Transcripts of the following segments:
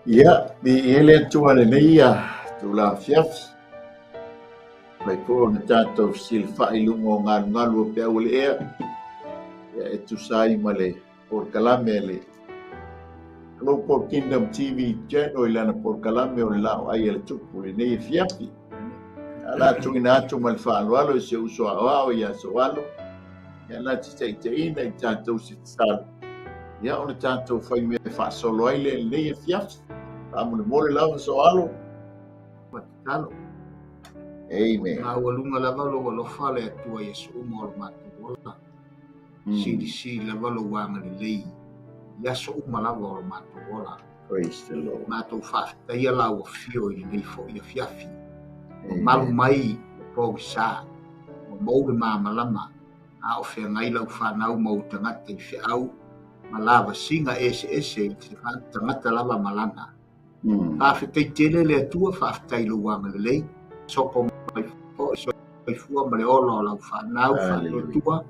Ia, viia le Atua i lenei itula afiafi. Mai foi ona tatou fesilafai i luga o galugalu o peau o le ea, ia e tusa ai ma le polokalame a le Global Kingdom TV Channel i lana polokalame o le Laoai a le Tupu i lenei afiafi. A la tuuina atu ma le faaaloalo i si ou uso aoao ia Soalo, ia na te taitaiina i tatou se tatalo, ia ona tatou fai mea faasolo ai lea i lenei afiafi. Faamolemole lava Soalo. Tatalo. Amen. Maualuga lava lou alofa le Atua i aso uma o le matou ola. Silisili lava lou agalelei i aso uma lava o le matou ola. Praise the Lord. Matou faafetaia lau afio i lenei foi afiafi. Ua malu mai le pogisa, ua mou le malamalama, a o feagai lau fanau ma ou tagata i feau ma lavasiga eseese i se tagata lava ma lana. Faafetai tele le Atua, faafetai i lou agalelei. Sopo mai foi soifua ma le ola o lau fanau faatuatua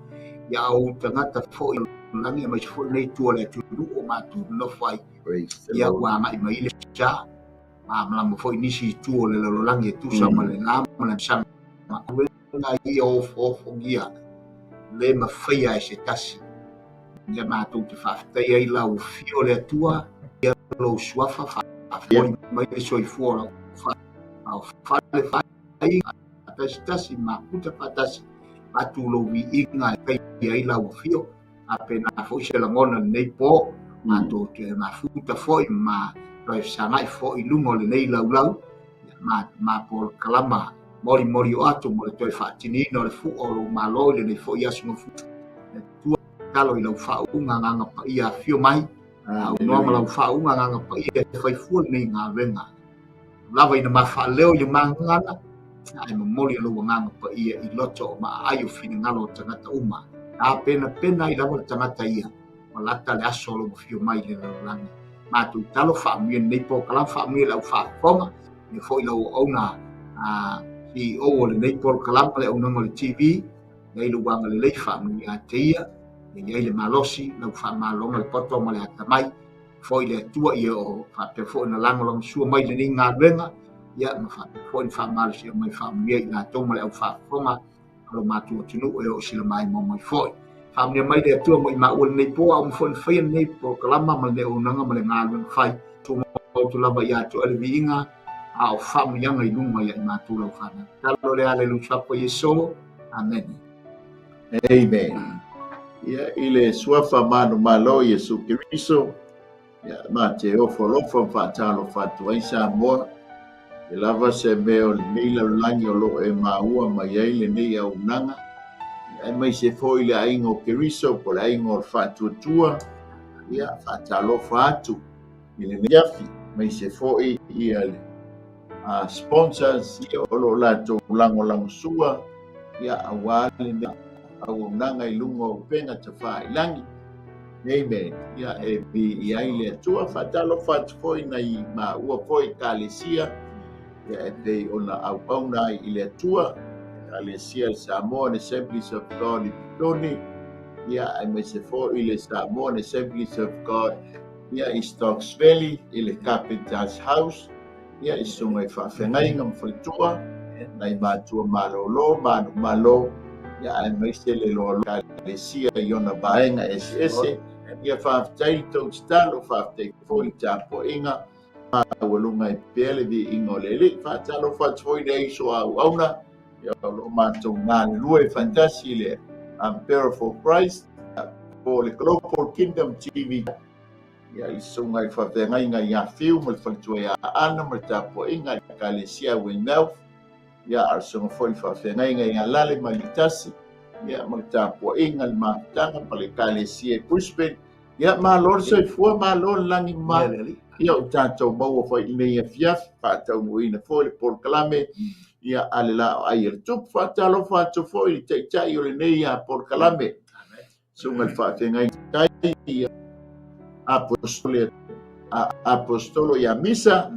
ia ou tagata foi o le lagi aemaise foi lenei itu o le atunuu o matou nonofo ai. Ia ua agai mai le sa, malamalama foi nisi itu o le lalolagi e tusa ma le na ma le saga. Galuega ia ofoofogia le mafaia e se tasi. Ia matou te faafetai ai lau afio le Atua, ia lou suafa faafoi mai le soifua o lau fale fai tasi tasi mafuta faatasi atu lou viiga e faia ai lau afio. Faapena foi se lagona lenei po, matou te mafuta foi ma toe fesagai foi i luga o lenei laulau, ma, ma polokalama molimoli o atu mo le toe faatiniina o le fua o lou Malo i lenei foi aso Gafua. Le Atua, tatalo i lau faauuga agaga paia afio mai, aunoa ma lau faauuga agaga paia e fai fua lenei galuega. Lava ina ma faaleo i le magana, ae momoli e lou agaga paia i loto o maaai o finagalo o tagata uma. Tapenapena ai lava le tagata ia, ua lata le aso o lou afio mai i le lalolagi. Matou talo faamanuia lenei polokalame, faamanuia i lau faafofoga, ia foi lau auauna a CEO o lenei polokalame, le auaunaga o le TV, i ai lou agalelei, faamanuia ia te ia, ia i ai le malosi, lau faamaloga, le poto ma le atamai, foi le Atua ia o faapea foi ona lagolagosua mai lenei galuega, ia ma faapea foi ona faamalosia mai faamanuia i latou ma le au faafofoga a lo matou atunuu e oo sila maimoa mai foi. Faamanuia mai le Atua mo i maua lenei po, a uma foi ona faia lenei polokalama ma lenei auaunaga ma le galuega fai. Tumau atu lava ia te oe le viiga, a o faamanuiaga i luga ia i matou lau fanau. Tatalo lea le Lusuapo Iesu. Amene. Amen. Ia, i le suafa manumalo o Iesu Keriso, ia, ma te ofo alofa ma faatalofa atu ai Samoa, e lava se mea o lenei lalolagi o lo o e maua mai ai lenei auaunaga, aemaise foi le aiga o Keriso po o le aiga o le faatuatua, ia, faatalofa atu i lenei afi, aemaise foi ia le sponsors ia o lo o latou lagolagosua ia aua lenei auaunaga i luga o upega tafailagi. Amen. Ia e viia ai le Atua, faatalofa atu foi nai maua foi Ekalesia ia e pei ona auauna ai i le Atua, Ekalesia le Samoan Assemblies of God i Petone, ia aemaise foi le Samoan Assemblies of God ia i Stokes Valley i le Carpenter's House, ia i susuga i faafeagaiga ma faletua, nai matua malolo, manumalo, ia aemaise le loaloa Ekalesia i ona vaega eseese. Ia faafetai le tou tatalo, faafetai foi le tapuaiga, maualuga ai pea le viiga o le Alii. Faatalofa atu foi i le uso a auauna, ia o lo o matou galulue faatasi i le Umbrella for Christ, po o le Global Kingdom TV. Ia i susuga i faafeagaiga ia Fiu ma le faletua ia Aana ma le tapuaiga i Ekalesia Weymouth, ia a o le susuga foi i le faafeagaiga ia Lale ma Litasi, ia ma le tapuaiga i le mafutaga ma le Ekalesia i Brisbane. Ia malo le soifua, malo le lagi ma ia o tatou maua foi i lenei afiafi, faataunuuina foi le polokalame ia a le Laoai a le Tupu. Faatalofa atu foi i le Taitai o lenei polokalame, Susuga i le Faafeagaiga ia Apostolo, Apostolo ia Misa,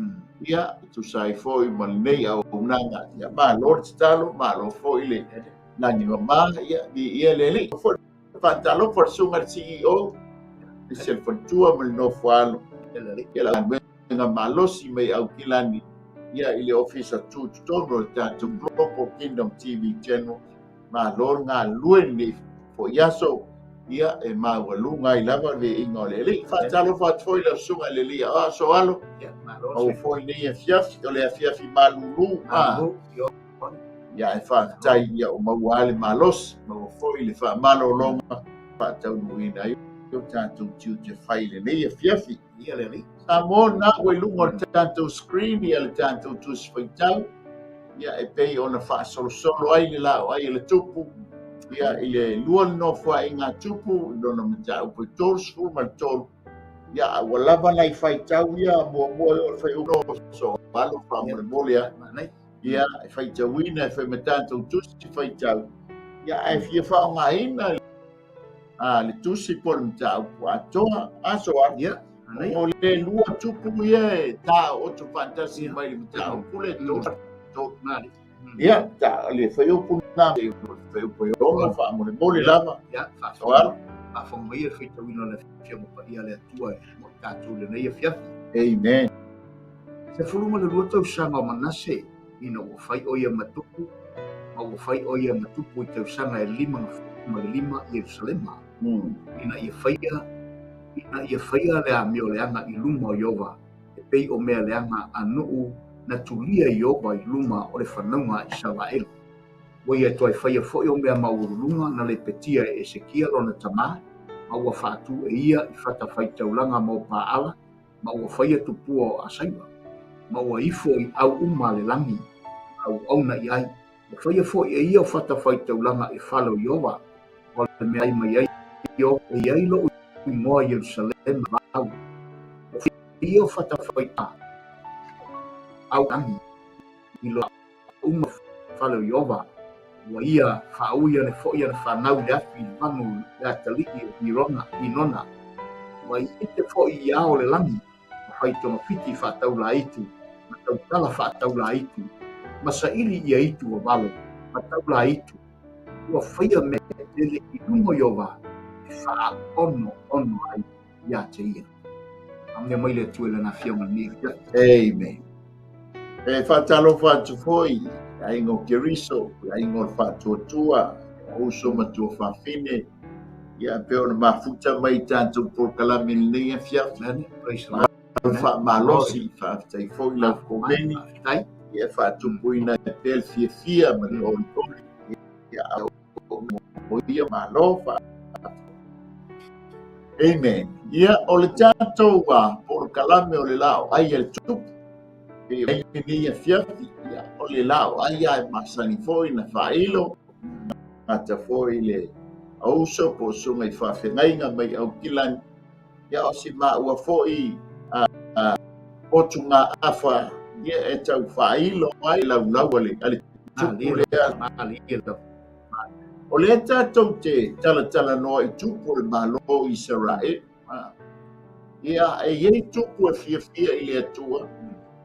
ia tusa ai foi ma lenei auaunaga. Ia malo le tatalo, malo foi le lagi mama, ia viia le Alii. Foi faatalofa le susuga i le CEO, le faletua ma le nofo alo. Ia la galuega malosi mai Aukilani, ia i le ofisa tutotonu o le tatou Global Kingdom TV Channel. Malo le galulue lenei foi aso, ia e maualuga ai lava le viiga o le Alii. Faatalofa atu foi lau susuga i le Alii Aoao Soalo, maua foi lenei afiafi, o le afiafi malulu. Ia e faafetai ia o maua le malosi, maua foi le faamalologa faataunuuina ai o tatou tiute fai i lenei afiafi. Ia le Alii. Samoa na ua i luga o le tatou screen ia le tatou tusi faitau, ia e pei ona faasolosolo ai le laoai a le tupu, ia i le lua le nofoaiga a tupu, i lona mataupu e 33, ia ua lava nai faitau ia muamua i o le faaiuga o Soalo faamolemole a. Ia e faitauina e fai ma tatou tusi faitau, ia ae fia faaaogaina le tusi po o le mataupu atoa aso a. Ia, o le lua tupu ia e ta oto faatasi mai le mataupu le tolu. Ia, ta le fuaiupu na le fuaiupu e 6 faamolemole lava. Ia, faafofoga mai le faitauina o le Afioga Paia a le Atua mo i tatou i lenei afiafi. Amen. 12 tausaga o Manase ina ua fai o ia ma tupu, ma ua fai o ia ma tupu i tausaga e 55 i Ierusalema, ina ia faia le amio leaga i luma o Ieova, e pei o mea leaga a nuu na tulia Ieova i luma o le fanauga a Isaraelu. Ua ia toe faia foi o mea maualuluga na lepetia e Esekia lona tamā, ma ua faatu e ia i fatafaitaulaga mo Paala, ma ua faia tupua o Asaira, ma ua ifo i au uma a le lagi, ma auauna i ai. Ua faia foi e ia o fatafaitaulaga i fale o Ieova, o le mea ai mai ai Ieova, e i ai lo'u igoa i Ierusalema vau. Ua faia o fatafaitaulaga au lagi i lo uma fale o Ieova, ua ia faaui ane foi ana fanau i le afi i le vanu i le atalii o Irona, Inona. Ua ite foi i ao o le lagi, ma fai togafiti faataulaitu, ma tautala faataulaitu, ma saili ia itu vavalo, ma taulaitu. Ua faia mea tele i luma o Ieova e faaonoono ai ia te ia. Faamanuia mai le Atua i Lana Afioga i lenei afiafi. Amen. E faatalofa atu foi i aiga o Keriso, i aiga o le Faatuatua, o uso ma tuafafine, ia pei ona mafuta mai i tatou polokalame i lenei afiafi. Amen. Praise the Lord. Faamalosi, faafetai foi lau komeni, ia faatupuina e pea le fiafia ma le olioli, ia o ia malo fa. Amen. Ia, o le tatou polokalame o le laoai a le tupu, e ai lenei afiafi, ia, o le laoai a e masani foi na faailo, gata foi le auso po o susuga i faafeagaiga mai Aukilani, ia o si maua foi potugaafa, ia e tau faailo ai laulau a le tupu lea. O lea tatou te talatalanoa i tupu o le Malo o Isaraelu. Ia, e i ai tupu e fiafia i le Atua,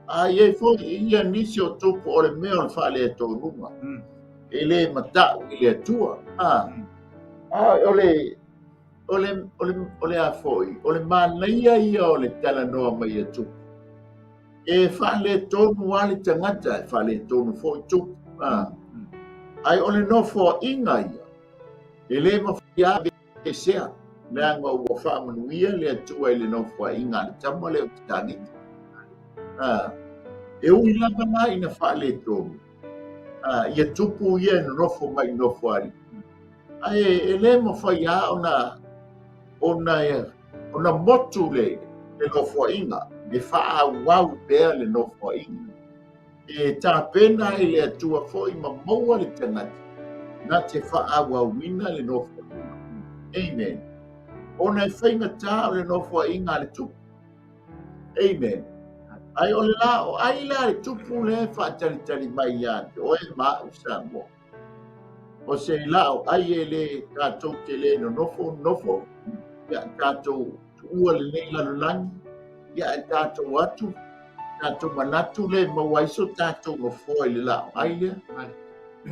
a i ai foi ia nisi o tupu o le mea o le faaletonu, e le matau i le Atua. A o le o le o le o le a foi, o le manaia ia o le talanoa mai a tupu. E faaletonu lava le tagata, e faaletonu foi tupu. Ae o le nofoaiga ia, e le mafai aveesea, leaga ua faamanuia le Atua i le nofoaiga a le tama lea o Tanifa. E ui lava la ina faaletonu, ia tupu ia e nonofo mai i Nofoalii, ae e le mafai lava ona motu le nofoaiga, e faaauau pea le nofoaiga. E tapena e le Atua foi ma maua le tagata na te faaauauina le nofoaiga. Amen. Ona e faigata o le nofoaiga a le tupu. Amen. Ae o le la o ai la le tupu le faatalitali mai ia te oe ma au Samoa. O se la o ai e le tatou te le nonofo nofo, ia tatou tuua lenei lalolagi, ia e tatou atu, tatou manatu le maua ai so tatou nofoa i le la o ai lea.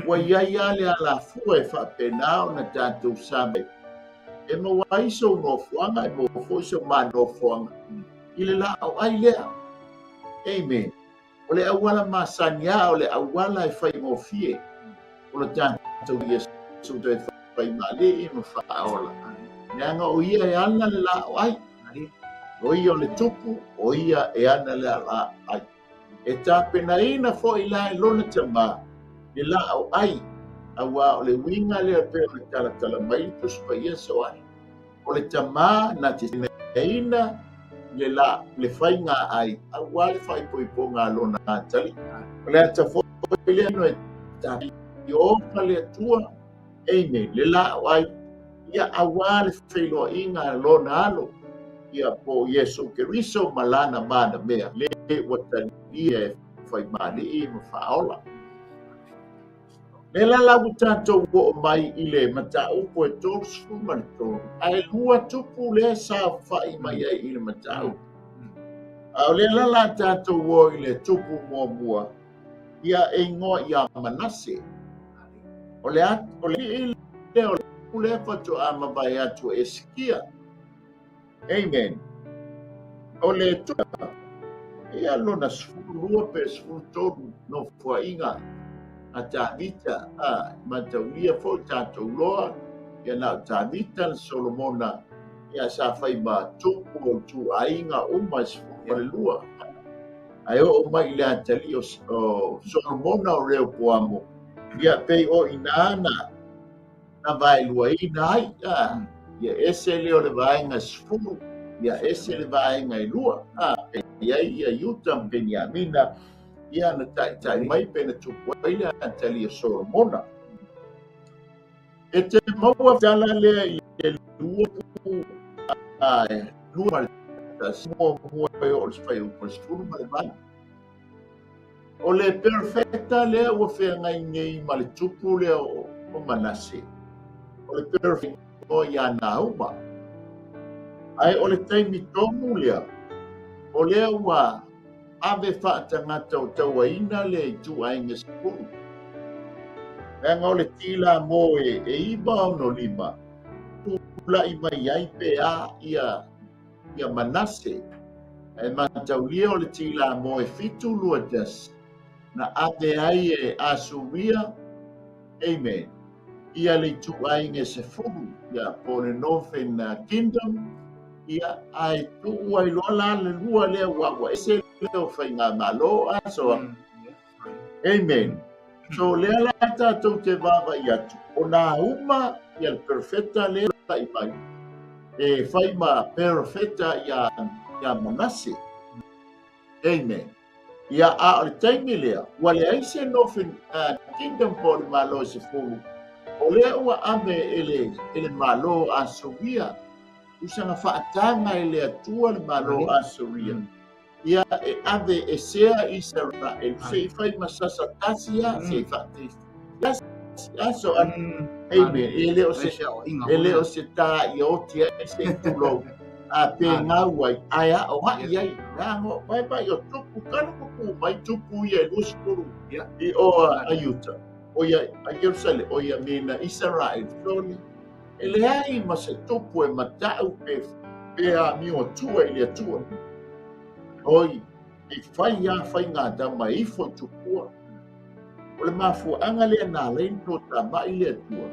Ua i ai lava le alafua e faapena ona tatou sa mai. E maua ai sou nofoaga, e maua foi so ma nofoaga i le la o ai lea. Amen. O le auala masani a o le auala e faigofie o le tatou Iesu toe fai ma Alii ma Faaola. Leaga o ia e ana le laau ai. O ia o le tupu, o ia e ana le laau ai. E tapenaina foi la e lona tamā le laau ai, auā o le uiga lea pei ona talatala mai le Tusi Paia Soali. O le tamā na te tapenaina le la, le faiga ai, auā le faaipoipoga a lona atalii. O le ata foi lea e tapioga le Atua, Amen, le laau ai, ia auā le feiloaiga a lona alo, ia po o Iesu Keriso ma lana manamea, le ua talia e fai ma Alii ma Faaola. Lea la la ua tatou oo mai i le mataupu e 33, ae lua tupu lea saofai mai ai i le mataupu. A o lea la la tatou o i le tupu muamua, ia e igoa ia Manase. O le o le alii lea o le lea faatoa mavae atu e Esekia. Amen. O le tupu ia lona 12 pe 13 nofoaiga a Tavita, a mataulia foi tatou loa, ia na o Tavita na Solomona, ia sa fai ma tupu o ituaiga uma e 12. Ae oo mai i le atalii o Solomona o Reopoamo, ia pei o i ina na na vaeluaina ai, a, ia ese lea o le vaega 10, ia ese le vaega e lua, a, pei ai ia Iuta ma Peniamina, ia na taitai mai pe na tupu ai le atalii o Solomona. E te maua tala lea i le lua pu, a, lua ma le tasi, muamua e oo i le fuaiupu e 18. O le perfecta lea ua feagai nei ma le tupu lea o Manase, o le perfect o ia Nauma. Ae o le taimi tonu lea, o lea ua ave faatagata o tauaina le ituaiga 10. Leaga o le tila mo e 965, tulai mai ai pe a ia ia Manase, ae mataulia o le tilamoe 721 na ave ai e Asuria, amen, ia le ituaiga e 10, ia po o le Northern Kingdom, ia ae tuu ai loa la le lua lea ua ua ese lea o faigamalo asoa. Amen. So lea la tatou te vaavaai atu, o Nahuma ia le perofeta lea tulai mai, e fai ma perofeta ia, ia Manase. Amen. Ia, a o le taimi lea, ua leai se Northern Kingdom po o le Malo e 10, o lea ua ave e le, e le Malo Asuria, tusa na faataga e le Atua le Malo Asuria. Ia e ave esea Isaraelu se i fai ma sasa tasi a se i faatasi aso a amen e le o se e le o se tā ia oti ai se i tulou a pe ngau ai ae a o haʻi ai leaga pai pai o tupu kanu kupu mai tupu ia e 20 i o a Iuta o ia a Ierusalema o ia me na Isaraelu sole E leai ma se tupu e mataʻu pe pe amio atua i le Atua. Oi, e fai a faiga tama e ifo i tupua. O le mafuaaga lea na ala ai ona toatamai le Atua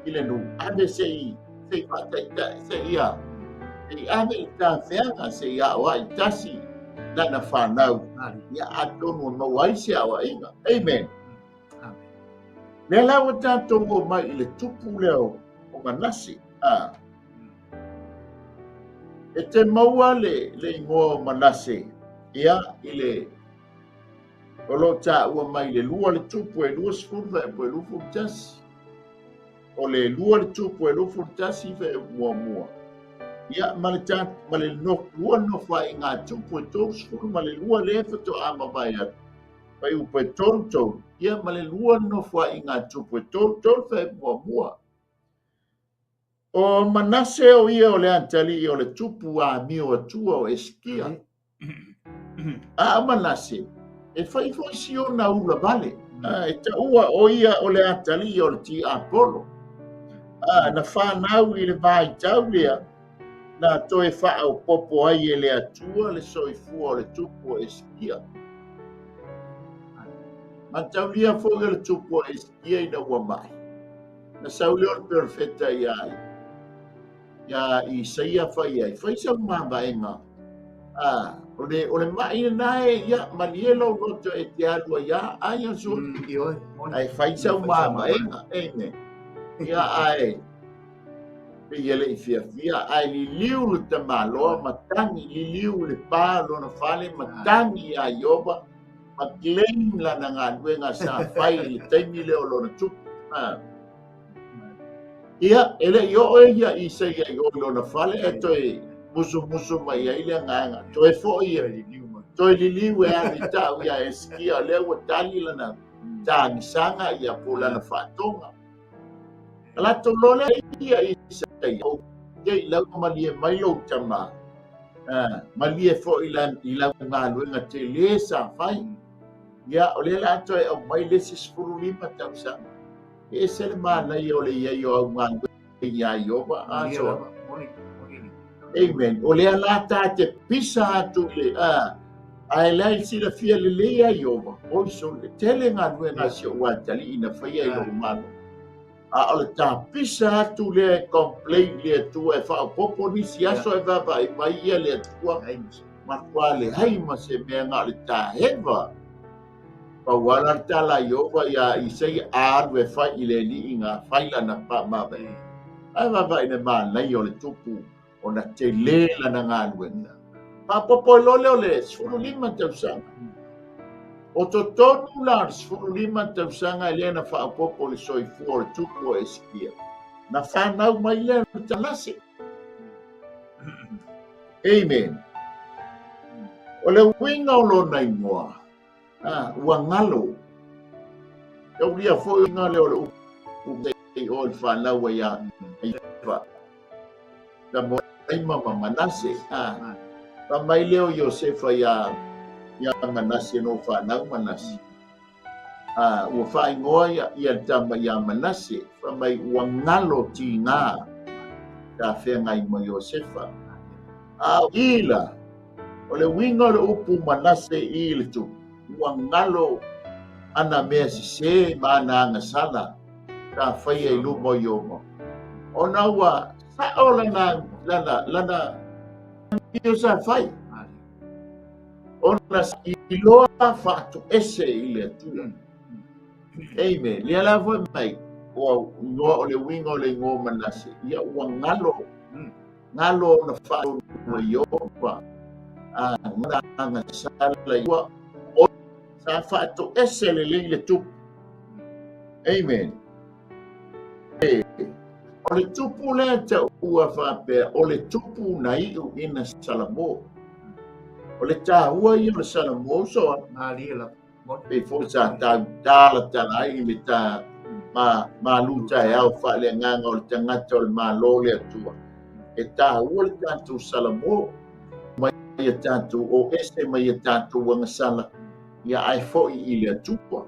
i le nuu, ave se i se i faataitai se i a se i ave i tafeaga se i aoai tasi lana fanau, ia atonu e maua ai se aoaiga. Amen. Lea la ua tatou oo mai i le tupu lea o Manase. A. E te maua le, le igoa o Manase, ia, i le, o lo o taua mai i le lua le tupu e 20 fuaiupu e 21. O le lua le tupu e 21 fuaiupu muamua. Ia, ma le, ta, ma le no, lua nofoaiga tupu e 30 ma le lua lea faatoa mavae atu. Fuaiupu e 33, ia ma le lua nofoaiga tupu e 33 fuaiupu muamua. O Manase o ia o le atalii o le tupu amio atua o Esekia. A o Manase, e fai foi si ona ula vale. A, e taua o ia o le atalii o le tiapolo. A, na fanau i le vaitau lea, Na toe faaopoopo ai e le Atua le soifua o le tupu o Esekia. Mataulia foi o le tupu o Esekia ina ua mai. Na sau lea o le perofeta iā ia, iā Isaia fai ai, fai sau mavaega. A, o le, o le mai lena e, ia, malie lou loto e te alu ai a, ai o sua. Ioe, moni. Ae fai sau mavaega, amen. Ia, ae, pei e le i fiafia, ae liliu le tamaloa ma tagi, liliu le pa o lona fale ma tagi iā Ieova, ma claim lana galuega sa fai i le taimi lea o lona tupu. Ha. Ia, e le i oo ia Isaia i o i lona fale, ae toe musumusu mai ai le agaga. Toe foi e, toe liliu e alu i tau iā Hesekia, o lea ua tali lana tagisaga ia po o lana faatoga. Alu atu loa lea ia Isaia, o i lau malie mai lou tama, malie foi i lau galuega tele sa fai. Ia, o lea o le a toe aumai le isi 15 tausaga. E ese le manaia o le i ai o au galuega iā Ieova. Asoa. Amen. O lea la ta te pisa atu i le, a, ae la i silafia lelei a Ieova, oi sole, tele galuega a si ou atalii na faia i lou malo. A o le tapisa atu lea e complain i le Atua e faaopoopo nisi aso e vaavaai mai ia le Atua, matua leai ma se mea na o le taeva. Pau lava la le tala a Ieova iā Isaia, Alu e fai i le alii na fai lana faamavae. Ae vaavaai i le manaia o le tupu ona tele lana galuega. Faaopoopo ai loa lea o le 15 tausaga. O totonu la o le 15 tausaga lea na faaopoopo le soifua o le tupu o Esekia, na fanau mai lea o le Manase. Amen. O le uiga o lona igoa, ah, ua galo. Taulia foi uiga lea o le upu i o le fanau ai a Iva. Tamoaima ma Manase. Ah, fa mai lea o Iosefa iā, iā Manase no fanau Manase. Ā, ua faaigoa ia, ia le tama iā Manase, fai mai ua galo tigā sa feagai ma Iosefa. A o i la, o le uiga o le upu Manase i le tupu, ua galo ana mea sesē ma ana agasala sa faia i luma o Ieova, ona ua sa'o lana, lana, lana amio sa fai. Ona iloa faatoese i le Atua. Amen. Lea la fai mai, ua igoa o le uiga o le igoa o Manase, ia ua galo, galo ona faatonu e Ieova, a agasala ua o sa faatoese lelei le tupu. Amen. O le tupu lea taua faapea, o le tupu na iu ina Salamo. O le taua ia o le Salamo so Malie lava. Pei foi sa tau talatala ai i le ta ma malu taeao faaleagaga o le tagata o le Malo o le Atua. E taua le tatou Salamo mai ia tatou o ese mai ia tatou agasala ia ae foi i le Atua.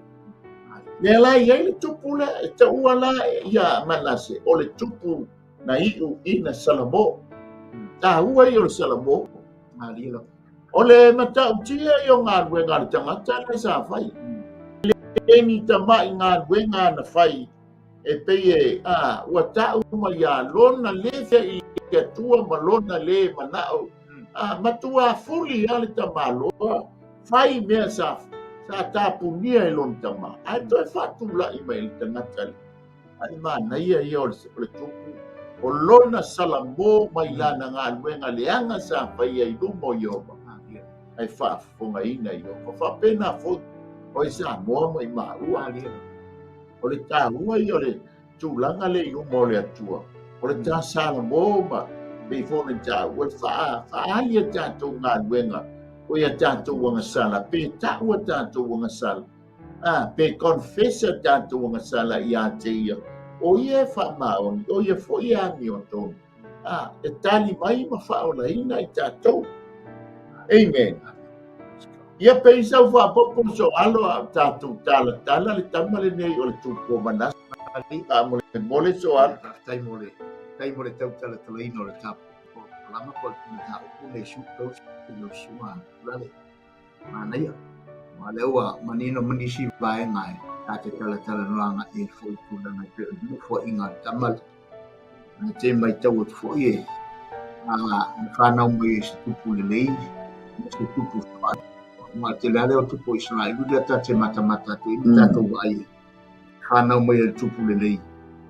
Lea la e i ai le tupu lea, e taua la ia Manase, o le tupu na iu ina Salamo. Taua ia o le Salamo. O le matautia ia o galuega a le tagata lea sa fai. E le ni tamai galuega na fai e pei e, a, ua tau mai ia lona le fia i le Atua ma lona le manao. A, matua fuli lava le tamaloa. Fai mea sa, sa tapunia e lona tama, ae toe faatulai mai le tagata le. A le manaia ia o le, o le tupu, o lona salamo mai lana galuega leaga sa faia i luma o Ieova, ae faafofogaina Ieova. Faapena foi o i Samoa ma i maua. O le taua ia o le tulaga lea i luma o le Atua, o le ta Salamo ma pei foi ona taua, e faaali a tatou galuega o ia tatou agasala, pe tau a tatou agasala, a, pe confess a tatou agasala ia te ia, o ia e faamaoni, o ia foi e amiotonu, a, e tali mai ma faaolaina i tatou. Amen. Ia pei sau faapopo so alo a tatou talatala le tama lenei o le tupu o Manase. Faamolemole so alo. Faafetai mo le, faafetai mo le tautalatalaina o le tapu. malamalama po o le mataupu le su lau lau susuga Lale. Manaia. Aua lea ua manino ma nisi vaega e ta te talatalanoa agai ai foi i tulaga e pei o le nofoaiga a le tama lea. Ae te matau atu foi e a na fanau mai e se tupu lelei, ma se tupu fai. Aua o le tele lava lea o tupu o Isaraelu lea ta te matamata atu ai ma tatou vaai ai. Fanau mai e le tupu lelei.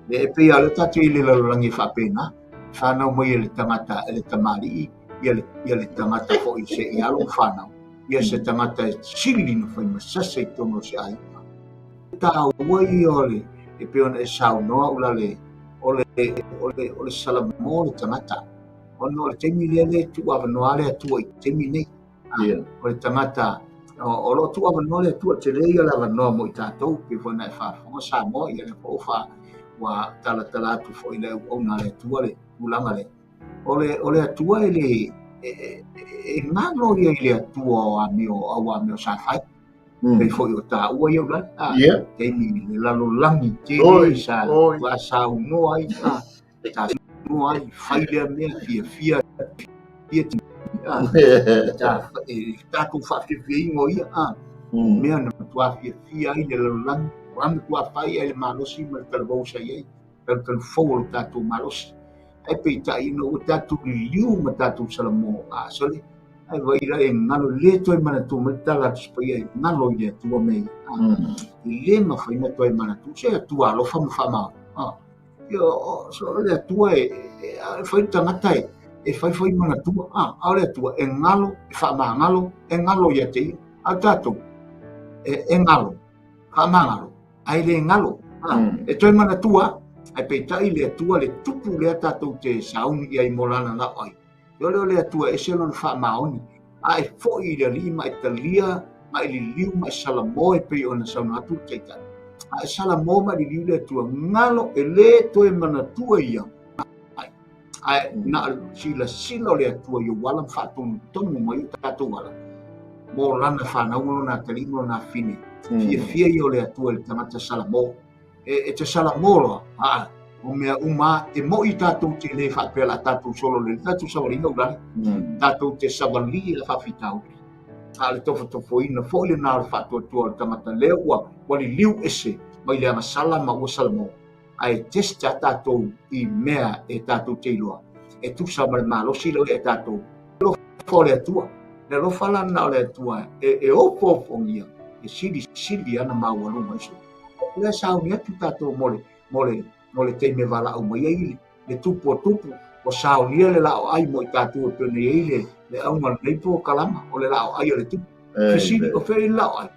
E e pei lava o lea tatou i le lalolagi e faapena. Fanau mai e le tagata, e le tamalii, ia le, ia le tagata foi se i alo ma fanau. Ia se tagata e sili ona fai masasa i totonu o se aiga. Taua ia o le, e pei ona e saunoa Ulale, o le, o le, o le salamo le tagata. Ona o le taimi lea lea e tuuavanoa le Atua i le taimi nei. Yeah. O le tagata, o, o lo o tuuavanoa le Atua, tele ia le avanoa mo i tatou, pei foi ona e faafofoga Samoa, ia lea foi ua fa, ua talatala atu foi i le auauna a le Atua le tulaga lea. O le, o le Atua e le, e, e, e galo ia i le Atua o amio, au amio sa fai. Pei foi o taua ia ulale, a, Yeah. taimi le lalolagi tele Oi, sa, oi. ua saunoa ai, a, ta noa ai, fai lea mea, fiafia, fia a, ta, e, tatou faafiafiaina o ia, a, mea na matua fiafia ai le lalolagi, o a matua fai ai le malosi ma le talavou sa i ai, talutalu fou o le tatou malosi. Ae peitai ina ua tatou liliu ma tatou salamo, a, sole, ae vaai la e galo, le toe manatua mai le tala a Tusi Paia e galo i le Atua mea ia. A, e le mafai ona toe manatua, se Atua alofa ma faamaoni. A, ia, o, so, o le Atua e, e, e fai le tagata e, e fai fai manatua, a, a o le Atua e galo, e faamagalo, e galo ia te ia. A o tatou, e, e galo, faamagalo, ae le galo. A, e toe manatua, ae peitai le Atua le tupu lea tatou te sauni i ai mo lana laoai. E ole o le Atua e ese lona faamaoni, a e foi i le Alii ma e talia ma e liliu ma e salamo e pei ona saunoa atu le Taitai. A e salamo ma e liliu le Atua, galo e le toe manatua ia ai. Ae na o le silasila o le Atua i ou ala ma faatonutonu mai o tatou ala mo lana fanau ma lona atalii ma lona afine. Fiafia ia o le Atua i le tagata salamo. E, e te salamo loa, a, o mea uma, e mo'i tatou te le faapea la tatou solo le tatou savaliga ulale, tatou te savali i le faafitauli. A o le tofotofoina foi lena o le faatuatua o le tagata lea ua, ua liliu ese mai le agasala ma ua salamo. Ae test a tatou i mea e tatou te iloa e tusa ma le malosi lea ua ia tatou. Alofa o le Atua. Le alofa la lena o le Atua e, e ofoofogia, e silisili ana maualuga i so. O lea sauni atu tatou mo le, mo le, mo le taimi e valaau mai ai le, le tupu o tupu, ua saunia le laoai mo i tatou e pei ona i ai le, le auga o lenei polokalama, o le laoai o le tupu. Fesili, o fea i le laoai?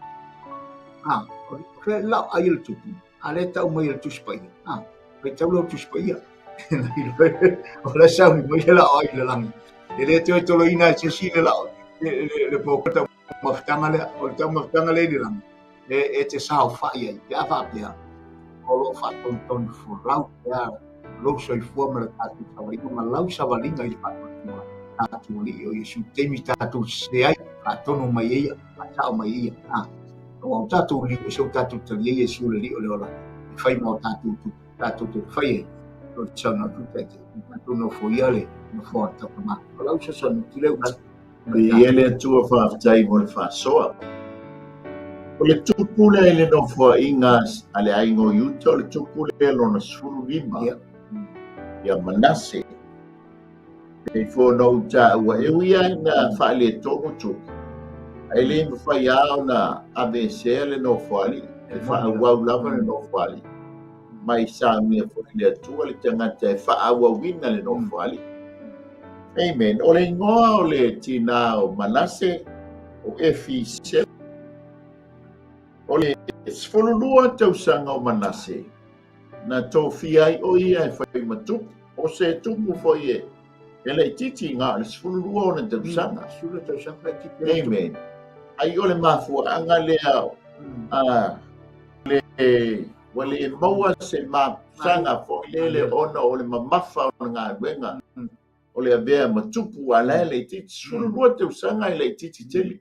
A, o fea i le laoai o le tupu? A lea e tau mai e le Tusi Paia. A, faitau lea o Tusi Paia. O la e sauni mai le laoai i le lagi. E le toe toloina e se isi le lao, le, le, le polokalama taumafataga lea, o le taumafataga lea i le lagi. E, e te saofai ai, pe a faapea, o lo o faatonutonu folau pea lou soifua ma le tatou savaliga ma lau savaliga i le faatuatua tatou Alii o Iesu taimi tatou sese ai, faatonu mai ai ia, faasao mai ai ia. A, aua o tatou liu ese o tatou talia Iesu le Alii o le ola, e fai ma o tatou tupu, tatou te fai ai, o le saunoa atu Taitai, tatou nofoia le nofoa o le Tautamā. O lau fesoasoani atu lea ua Viia le Atua, faafetai mo le faasoa. O le tupu lea i le nofoaiga a le aiga o Iuta, o le tupu lea lona 15, Ia. ia Manase. Pei foi ona ou taua, e ui lava ina faaletonu tupu, ae le mafai lava ona aveesea le nofoalii, e faaauau lava le nofoalii. Ma i saunia foi i le Atua le tagata e faaauauina le nofoalii. Amen. O le igoa o le tinā o Manase, o Efisela. O le 12 tausaga o Manase, na tofia ai o ia e fai ma tupu. O se tupu foi e, e laitiiti na o le 12 ona tausaga. 12 tausaga laitiiti. Amen. Ai o le mafuaaga lea a le ua le maua se mapusaga foi lele ona o le mamafa o le galuega o le avea ma tupu a la e laitiiti. 12 tausaga e laitiiti tele.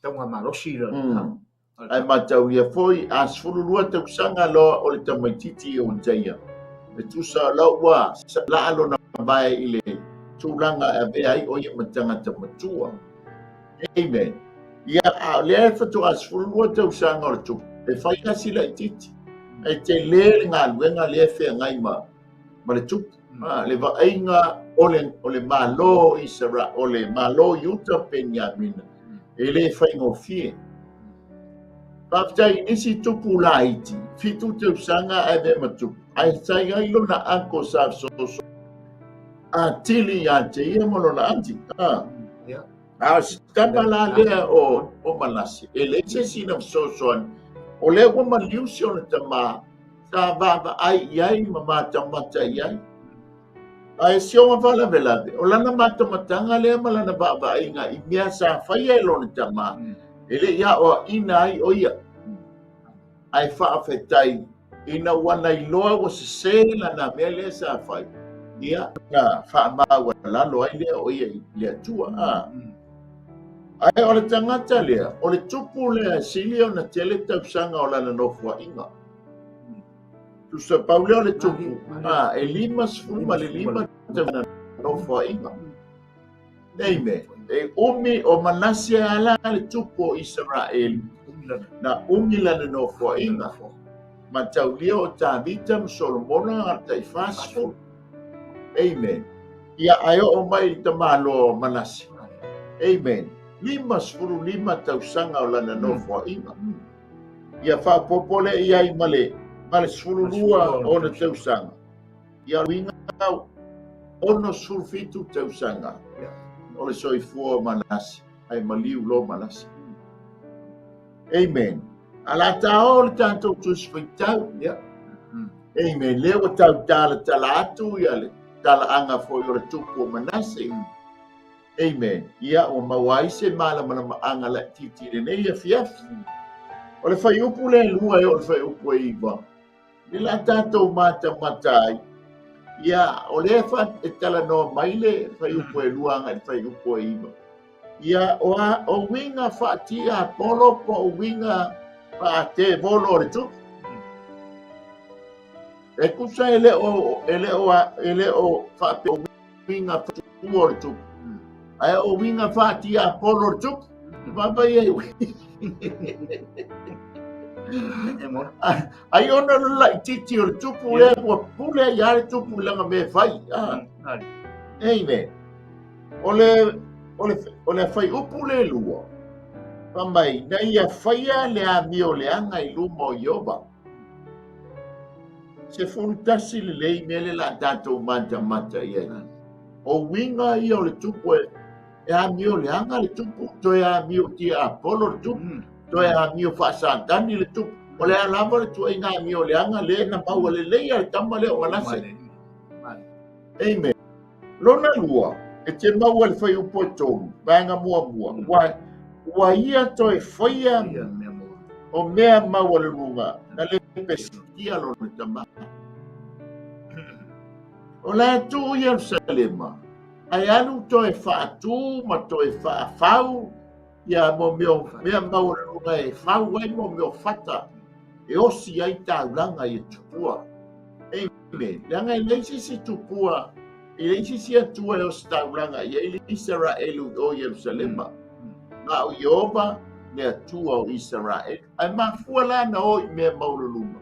Tauga malosi la. Ae mataulia foi a 12 tausaga loa o le tamaitiiti o Utaia. E tusa o la ua laa lona vae i le tulaga e avea ai o ia ma tagata matua. Amen. Ia, a o lea e faatoa 12 tausaga o le tupu, e fai lava si laitiiti. E tele le galuega lea e feagai ma, ma le tupu. Mm. Le vaaiga o le, o le Malo o Isara, o le Malo Iuta Peniamina, mm. e le faigofie. Faafetai i nisi tupu laiti, 7 tausaga ae avea ma tupu, ae sa i ai lona uncle sa fesoasoani atili ia te ia ma lona aunty. Ah. Yeah. A o si tama la lea o, o Manase, e leai se isi na fesoasoani, o lea ua maliu si ona tamā, sa vaavaai i ai ma matamata i ai. Ae si ona faalavelave, o lana matamataga lea ma lana vaavaaiga i mea sa faia e lona tamā, e le i aoaʻina ai ʻo ia. Ae faafetai ina ua na iloa ua sesē lana mea lea sa fai, ia, na faamaualalo ai lea o ia i le Atua. A. Ae o le tagata lea, o le tupu lea e sili ona tele tausaga o lana nofoaiga. Tusa pau lea o le tupu, a, e 55 tausaga nofoaiga. Amen. E umi o Manase ala le tupu o Isaraelu, na umi lana nofoaiga. Mataulia o Tavita ma Solomona na tai 40. Amen. Ia ae oo mai i le tamaloa o Manase. Amen. 55 tausaga o lana nofoaiga. Ia faaopoopo lea i ai ma le ma le 12 ona tausaga. Ia uiga 67 tausaga o le soifua o Manase, ae maliu loa Manase. Amen. A la ta o le tatou Tusi Faitau. Yeah. Amen. Lea ua tau talatala atu ia le talaaga foi o le tupu o Manase. Amen. Ia, ua maua ai se malamalamaaga laitiiti i lenei afiafi. O le fuaiupu lea e lua e oo i le fuaiupu e iva, le la tatou matamata ai, ia, o lea e talanoa mai le fuaiupu e lua agai i le fuaiupu e iva. Ia, o, a, o uiga faatiapolo po o uiga faatevolo o le tupu. E tusa e le o, e le o, e le o faapea o uiga fatua o le tupu. Ae o uiga faatiapolo o le tupu. Vaavaai ai ui. Ai ona o le laitiiti o le tupu lea ua pule ai lava le tupu i lana mea e fai. Ah. Amen. O le, o le, o le fuaiupu le lua, fai mai, na ia faia le amioleaga i luma o Ieova. 11 lelei mea lea o le a tatou matamata i ai. O uiga ia o le tupu e, e amioleaga le tupu, toe amio tiapolo le tupu, toe amio faasatani le tupu. O le a lava le tuaiga amioleaga lea na maua lelei a le tama lea o Manase. Amen. Lona lua, e te maua i le fuaiupu e tolu, vaega muamua, ua, ua ia toe faia o mea maualuluga na lepesitia lona tamā. O la e tuu Ierusalema, ae alu toe faatū ma toe faafau ia mo mea, mea maualuluga e fau ai mo mea o fata e osi ai taulaga i tupua. Amen. Leaga e leai se isi tupua, e leai se isi Atua e ositaulaga i ai le Isaraelu i o Ierusalema. Na o Ieova le Atua o Isaraelu. Ae mafua la na o i mea maualuluga.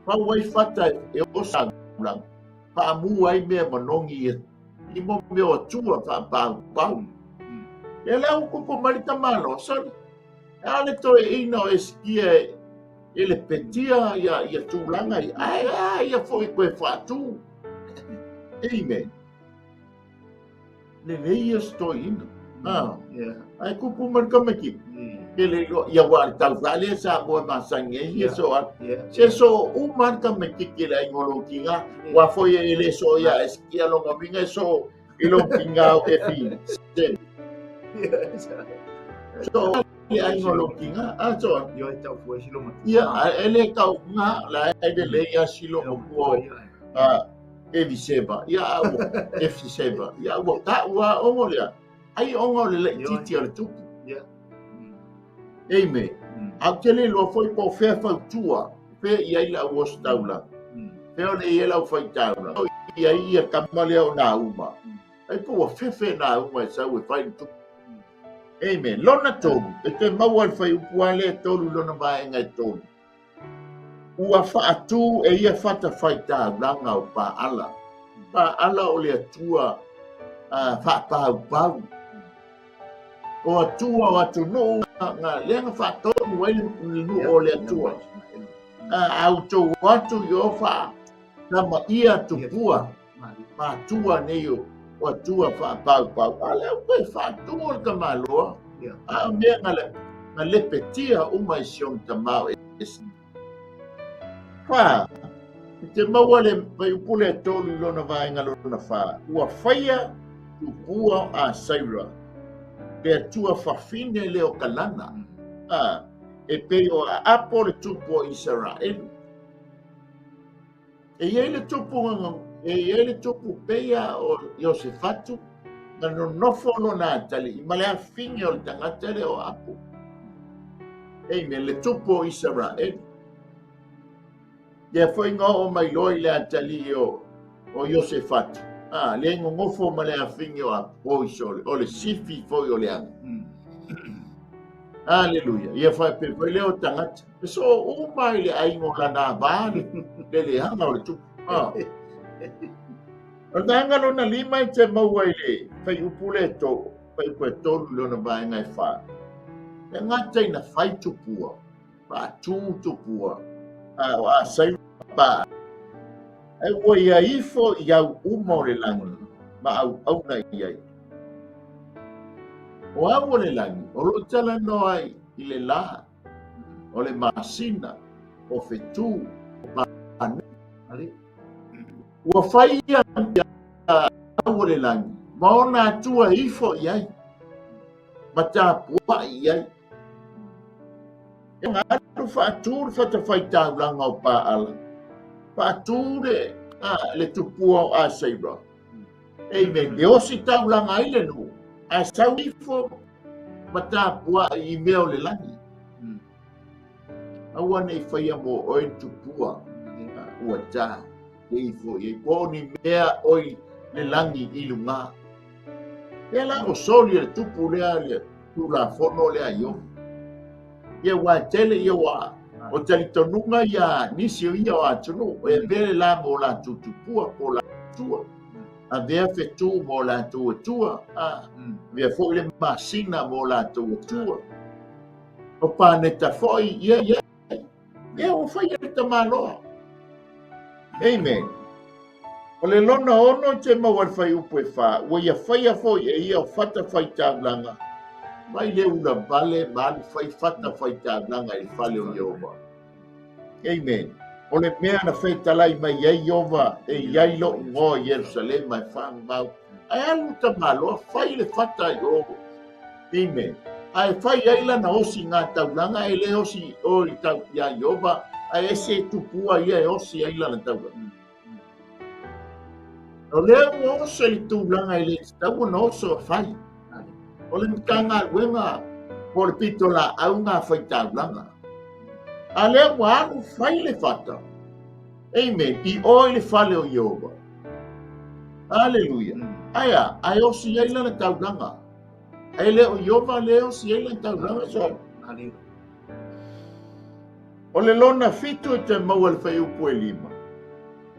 Fau ai fata e ositaulaga, faamu ai mea manogi ia i mo mea o Atua faapaupau. Lea la ua kupu mai le tamaloa, sole. E a le toeaina o Esekia e le petia ia, ia tulaga ia, ae a ia foi koe faatū. Amen. Lelei ia se toeaina. Ah. Yeah. Ae kupu mai le tamaitiiti. Ke le iloa, ia ua le taufa lea sa moe masani ai ia so a. Yeah. Se so uma le tamaitiiti le aiga o lou tiga, ua foi e le so ia Esekia lona uiga e so i lou tiga o e fi. Se. So le aiga o lou tiga, a so. Io e tau fua si lo matua. Ia, e le tau nga la e le le ia si lo matua a Eliseva. Ia a ua Efiseva. Ia ua ta ua ongo lea. Ai ongo o le laitiiti o le tupu. Yeah. Amen. A ou te le iloa foi po o fea fautua, fea i ai le au ositaulaga. Fea o le i ai le aufai taulaga. I ai ia tama lea o Nauma. Ai po ua fefe nā uma e sau e fai le tupu. Amen. Lona tolu, e toe maua le fuaiupu lava lea e tolu i lona vaega e tolu. Ua faatū e ia fatafaitaulaga o Paala. Paala o le Atua faapaupau. O Atua o atunuu na lea na faatonu ai le nuu o le Atua. A outou atu i o faatamaia tupua matua nei o Atua faapaupau. A lea ua toe faatū le tamaloa. A o mea na lepetia uma i si ona tama o Esa. Fa, i te maua le fuaiupu lea e tolu i lona vaega lona fa, ua faia tupua a Saira, le atua fafine lea o Kanana, a, e pei o Aapo le tupu o Isaraelu. E i ai le tupu, e i ai le tupu peia o Iosefatu, na nonofo lona atalii ma le afine o le tagata lea o Apo. Amen. Le tupu o Isaraelu. Lea foi na oo mai loa i le atalii o, o Iosefatu. Ah, le nonofo ma le afine o Apo, oi sole, o le sifi foi o le aga. Aleluia. Ia faapea foi lea o tagata. E soo uma i le aiga o lana ava le, le leaga o le tupu. Ah. O le vaega lona lima e te maua i le fuaiupu lea e to, fuaiupu e tolu i lona vaega e fa. E gata ina fai tupua, faatū tupua, a o asai pa. Ae ua ia ifo i au uma o le lagi ma auauna i ai. O au o le lagi, o lo o talanoa ai i le lā, o le masina, o fetū, o pane. Ua fai ia au o le lagi, ma ona atua e ifo i ai, ma tapuai i ai. E alu faatū le fatafaitaulaga o Paala, faatū le, a, le tupua o Aseira. Amen. E ositaulaga ai le nuu, ae sau ifo ma tapuai i mea o le lagi. Aua ne i faia mo oe ni tupua ua ta te ifo i ai, po o ni mea oi le lagi i luga. Lea la o soli e le tupu lea le Tulafono lea a Iovi. Ia ua tele ia ua o talitonuga ia nisi o ia o atunuu e avea le la mo latou tupua po o latou avea fetu mo latou atua, a avea foi le masina mo latou atua. O paneta foi ia ia ia ua fai e le tamaloa. Amen. O le lona ono i te maua le fuaiupu e fa, ua ia faia foi e ia o fatafaitaulaga, mai le ula vale ma alu fai fatafaitaulaga i le fale o Ieova. Amen. O le mea na fetalai mai ai Ieova e i ai lo'u igoa i Ierusalema e faamamau. Ae alu tamaloa fai le fata i o. Amen. Ae fai ai lana osiga taulaga, e le osi i o i tau iā Ieova, ae ese tupua ia e osi ai lana taulaga. O lea ua oso i le tulaga e le tatau ona oso e fai. O le Matagaluega po o le pitolaau ngā faitaulaga. A lea ua alu fai le fata. Amen. I o i le fale o Ieova. Aleluia. Ae a, ae osi ai lana taulaga. Ae le o Ieova lea e osi ai lana taulaga so. O le lona fitu e toe maua le fuaiupu e lima,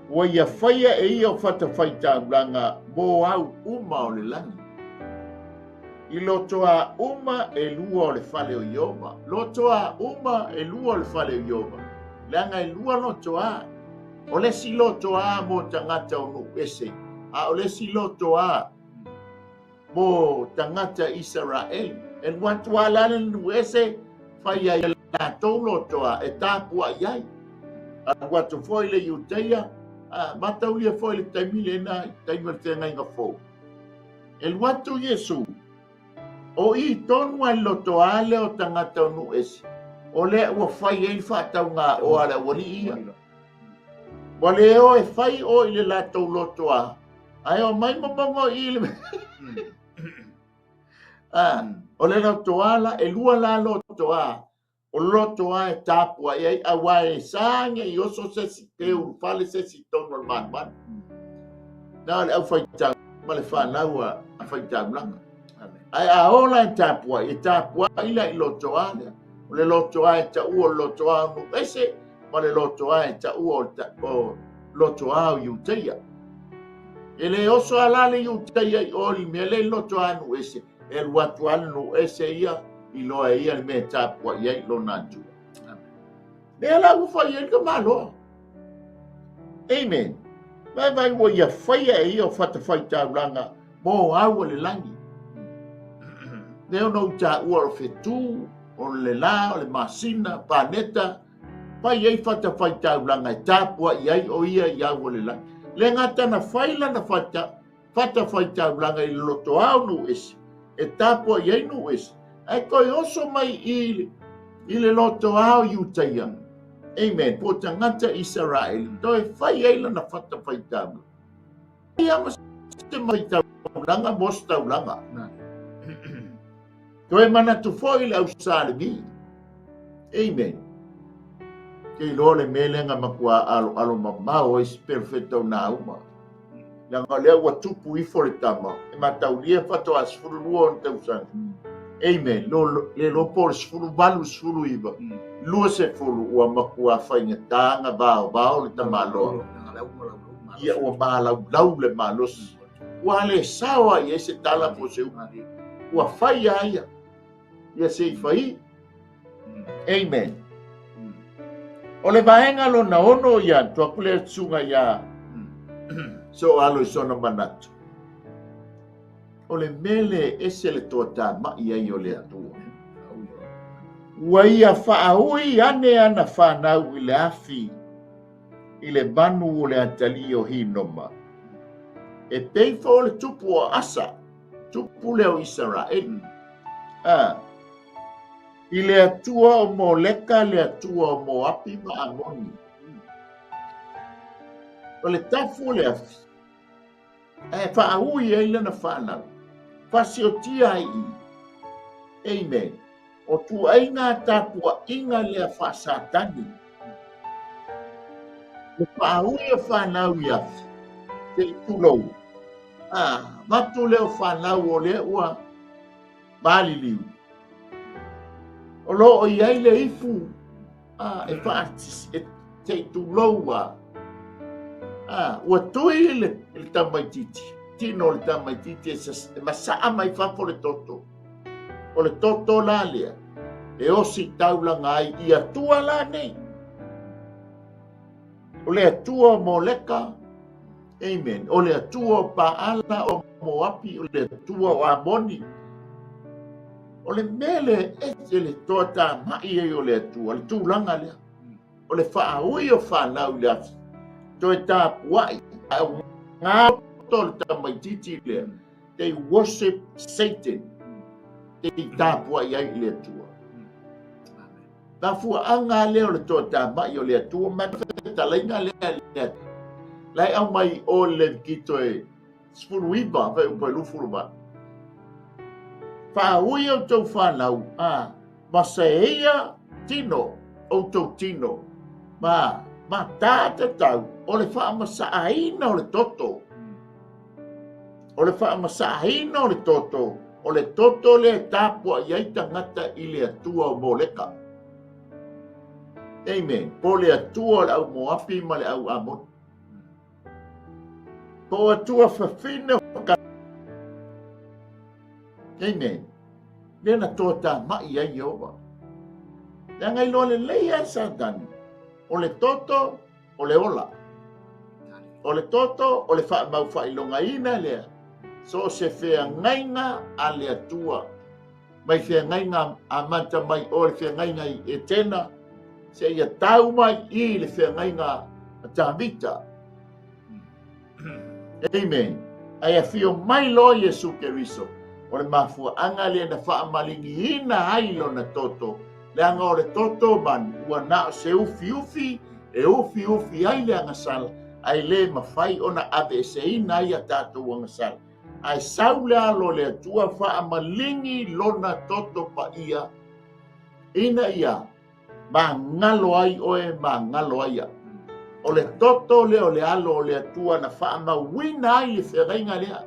ua ia faia e ia o fatafaitaulaga mo au uma o le lagi, i lotoā uma e lua o le fale o Ieova. Lotoā uma e lua o le fale o Ieova, leaga e lua lotoā. O le isi lotoā mo tagata o nuu ese, a o le isi lotoā mo tagata Isaraeli. E alu atu lava la le nuu ese, fai ai e latou lotoa e tapuai ai. Alu atu foi le Iuteia, a mataulia foi le taimi lena i taimi o le feagaiga fou. E alu atu Iesu, o i tonu lava i le lotoa lea o tagata o nuu ese, o lea ua fai ai le faataugaoa a le aualii ia. Ua le o e fai o i le latou lotoa, Ae o mai momogo i le Ah, o le lotoa la, e lua la lotoa, o lotoa e tapuai ai, aua e sa ne i oso se isi, pe ulufale se isi i totonu o le manumanu. Na o le aufaitaulaga. ma le fanau a faitaulaga. Ae a ola e tapuai, e tapuai la i lotoa lea. O le lotoa e taua o le lotoa o nuu ese, ma le lotoa e taua o lotoa o Iutaia. E le oso a la le Iutaia i o i mea le lotoa nuu ese, e alu atu lava le nuu ese ia, iloa e ia le mea e tapuai ai lona Atua. Lea la ua fai ai le tamaloa. Amen. Vaivai ua ia faia e ia o fatafaitaulaga mo au o le lagi. Lea ona ou taua o fetu, o le la, o le masina, paneta, fai ai fatafaitaulaga e tapuai ai o ia i au o le lagi. Le gata na fai lana fata, fatafaitaulaga i le lotoa o nuu ese, e tapuai ai nuu ese, ae toe oso mai i i le lotoa o Iutaia, amen, po o tagata Isaraele, toe fai ai lana fatafaitaulaga. Ia ma se maitaulaga mo se taulaga. Toe manatu foi le au Salemi. Amen. Ke iloa le mea lea na matua aloalo mamao ai se perofeta o Nauma. Leaga o lea ua tupu ifo le tama, e mataulia faatoa 12 ona tausaga. Amen. Lo, le iloa po o le 18, 19, 20 ua matua faigata na vaovao le tamaloa. Ia ua malaulau le malosi. Ua le sao lava i ai se tala po o se upu. Ua fai lava ia. Ia se i fai. Amen. O le vaega lona ono ia, atu aku lea susuga ia so alo i sona manatu. O le mele ese le toatamai ai o le Atua. Ua ia faaui ane ana fanau i le afi i le manu o le atalii o Hinoma. E pei foi o le tupu o Asa, tupu lea o Isaraeli. A, i le Atua o Moleka, le Atua o Moapi ma Amoni. O le tafu o le afi, ae faaui ai lana fanau, fasiotia ai i. Amen. O tuaiga tapuaiga lea faa-Satani. Le faaui o fanau i afi, se i tulou. A, avatu lea o fanau o lea ua maliliu. O lo o i ai le ipu a, e faa, e, se i tulou a. A, ua tui le, le tamaitiiti, tino o le tamaitiiti e, e masaa mai fafo le toto. O le toto la lea e osi taulaga ai i Atua la nei. O le Atua o Moleka, amen. O le Atua o Paala, o Moapi, o le Atua o Amoni. O le mea lea e ese le toatamai ai o le Atua, le tulaga lea. O le faaui o fanau i le afi, toe tapuai, ae o ngā toto o le tamaitiiti lea. They worship Satan. Te tapuai ai i le Atua. Mafuaaga lea o le toatamai o le Atua ma le fetalaiga lea le Atua. La e aumai o le Levitito e 19 fai upu e 28. Faaui outou fanau, a, ma seia tino, outou tino, ma, ma tā tatau o le faamasaaina o le toto. O le faamasaaina o le toto, o le toto lea e tapuai ai tagata i le Atua o Moleka. Amen. Po o le Atua o le au Moapi ma le au Amoni. Po o Atua fafine o ka... Amen. Lea na toatamai ai Ieova. Leaga iloa lelei lava e Satani, o le toto o le ola. O le toto o le faamau faailogaina lea, so o se feagaiga a le Atua, mai feagaiga amata mai o le feagaiga i Etena, seia tau mai i le feagaiga a Tavita. Amen. Ae afio mai loa Iesu Keriso, o le mafuaaga lea na faamaligiina ai lona toto, leaga o le toto man ua na o se ufiufi e ufiufi ai le agasala, ae le mafai ona aveeseina ai a tatou agasala. Ae sau le alo o le Atua faamaligi lona toto paia, ina ia magalo ai oe, magalo ai au. O le toto lea o le alo o le Atua na faamauina ai le feagaiga lea.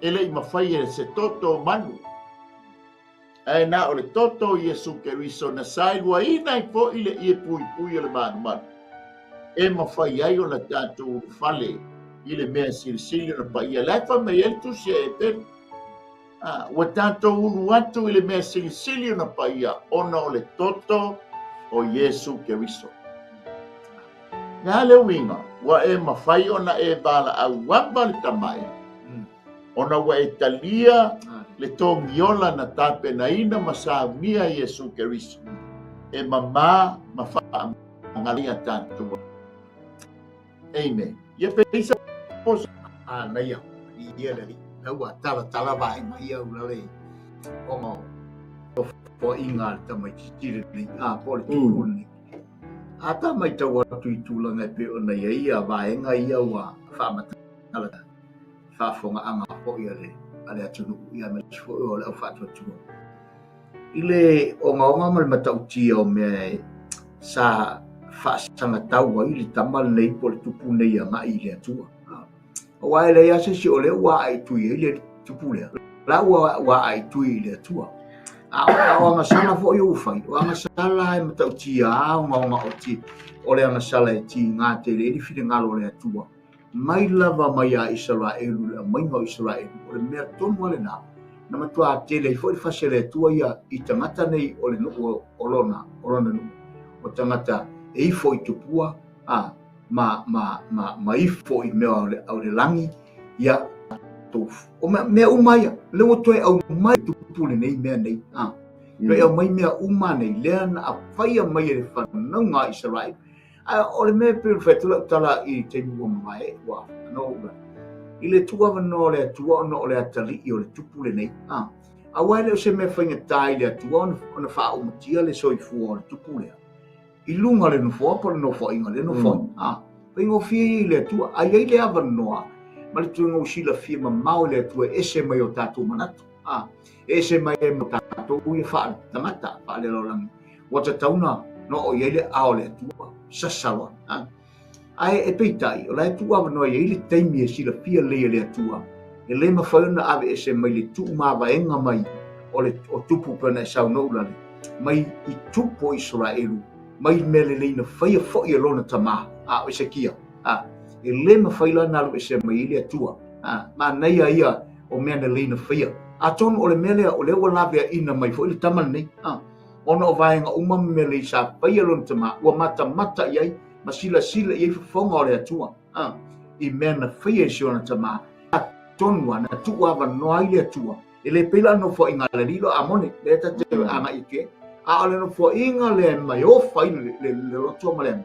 E le i mafai e se toto o manu, ae na o le toto o Iesu Keriso na saeluaina ai foi le ie puipui o le manumanu, e mafai ai ona tatou ulufale i le mea silisili ona paia. La e fai mai ai le tusi a Eperu, ua tatou ulu atu i le mea silisili ona paia ona o le toto o Iesu Keriso. Le a le uiga, ua e mafai ona e valaau ava le Tama e, ona ua e talia le togiola na tapenaina ma saunia e Iesu Keriso, e mamā ma faamagalo ai a tatou. Amen. Ia pei sa poso. Manaia, ia le alii. La ua talatala vaega ia ulale ona o foaiga a le tamaitiiti lenei, a po o le tupu lenei. A ta matau atu i tulaga e pei ona i ai ia vaega ia ua faamatala faafofogaaga foi a le a le atunuu ia aemaise foi o le au faatuatua i le ogaoga ma le matautia o mea sa faasagatau ai le tama lenei po o le tupu lenei agai i le Atua. Aua e leai lava se isi o lea ua aaitui ai le tupu lea, la ua aaitui i le Atua. A o agasala foi ua fai, o agasala e matautia lava ogaoga o ti, o le agasala e tiga tele ai le finagalo o le Atua. Mai lava mai ia Isaraelu, le aumaiga o Isaraelu, o le mea tonu lava lena, na matua tele ai foi le fasi a le Atua ia i tagata nei o le nuu o lona, o lona nuu, o tagata e ifo i tupua, a, ma, ma, ma, ma ifo i mea o le, o le lagi, ia, o mea, mea uma ia, lea ua toe aumai tupu lenei mea nei, a, toe aumai mea uma nei, lea na afaia mai e le fanauga a Isaraelu. A o le mea e pei ona fai atu lau tala i le taimi ua mavae, ua no ula, i le tuuavanoa o le Atua ona o le atalii o le tupu lenei, a, aua e le o se mea faigata i le Atua ona, ona faaaumatia le soifua o le tupu lea. i luga o le nofoa po o le nofoaiga le nofoa. A, faigofie ia i le Atua. A i ai le avanoa ma le tuiga ua silafia mamao e le Atua e ese mai o tatou manatu. A, e ese mai ai ma tatou ia faaletagata, faalelalolagi. Ua tatau na oo i ai le ao o le Atua, sasa loa. A, Ae e peitai, o la e tuuavanoa i ai le taimi e silafia lelei e le Atua, e le mafai ona aveese mai le tuumavaega mai o le o tupu pei ona e saunoa ulale, mai i tupu o Isaraelu, mai mea lelei na faia foi e lona tama, a o Esekia. A, e le mafai la ona alu ese mai ai le Atua. A, manaia ia o mea lelei na faia. Atonu o le mea lea, o lea ua laveaina mai foi le tama lenei. A, ona o vaega uma ma mea lelei sa faia e lona tama, ua matamata i ai ma silasila i ai fofoga o le Atua, a, i mea na faia e si ona tama, atonu a na tuuavanoa ai le Atua, e le pei la o le nofoaiga a le alii lo Amone, lea ta te agai atu ai, a o le nofoaiga lea e maiofa ai le loto ma le agi,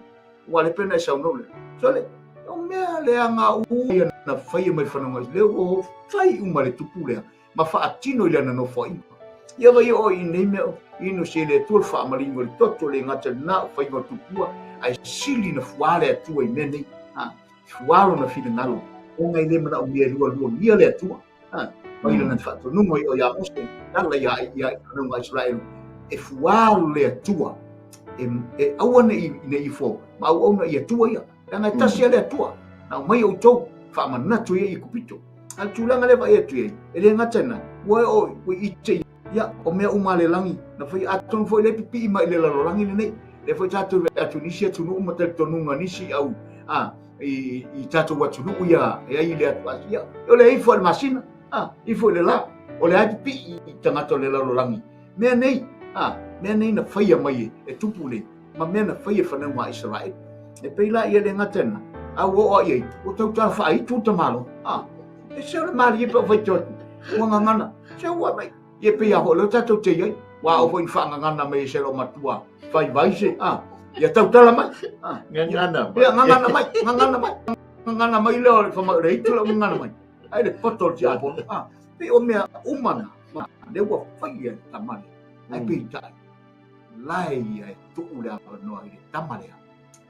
aua lea pei ona e saunoa lea, sole, o mea leaga uma ia na faia mai fanauga, lea ua fai uma e le tupu lea, ma faatino i lana nofoaiga. Ia vai oo i nei mea inu se le Atua le faamalino i le toto, le gata i lena o faiga o tupua, ae sili na fuā le Atua i mea nei. Ha, fuā lona finagalo, ona e le manaomia e lualuagia le Atua. Ha, mai lana faatonuga i o ia Mose, tala ia ia fanauga a Israelu, e fuā le Atua, e, e aua nei nei ifo, ma auauna i Atua ia. Leaga e tasi a le Atua, na aumai outou, faamanatu ia i Ekupito. A le tulaga lea vaai atu i ai, e le gata i lena, ua oo ua ite ia, o mea uma a le lagi, na fai atonu foi lea e pipii mai i le lalolagi lenei. Lea foi tatou vaai atu i nisi atunuu ma talitonuga nisi au a i, i tatou atunuu ia e ai i le atu Asia. O le ifo i le masina, a, ifo i le la, o le a pipii i tagata o le lalolagi. Mea nei, a, mea nei na faia mai e tupu nei. ma mea na faia e fanauga a Isaraelu. E pei la ia le gata ina, a ua oo i ai, ua tautala faaitu le tamalo. A, e se o le malie pe o faitio atu, ua gagana, se ua mai. Ia pei a foi leo tatou te i ai, ua oo foi ina faagagana mai e se lo matua, fai vai se, a, ia tautala mai. A, Gagana mai. Ia, gagana mai, gagana mai. Gagana mai leo le whamai o le itu leo gagana mai. Ai le poto o le tiapono. A, pei o mea uma na, ma lea ua fai ia le tamale. Ai peitai, lae ia e tuu le avanoa i le tama lea,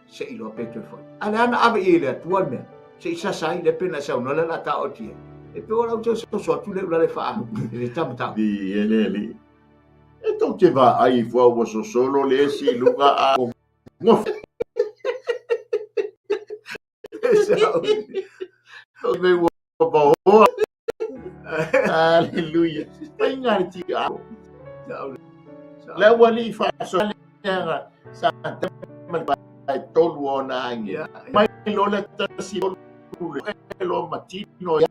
se i loa pe toe foi. A le ana ave i ai le Atua le mea, se i sasa ai le pena e saunoa le la ta o tia. E pe o lau te soso atu le ula le faa, e le tama tau. Di e le li. E tou te vaai fua ua sosolo le esi i luga a ngofe. O me ua paoa. Aleluia. Faiga le tia. Le aualii faasoaleaga sa ma le paetolu o ona agelu. Mai loa le tasi tolu le loa ma tino ia.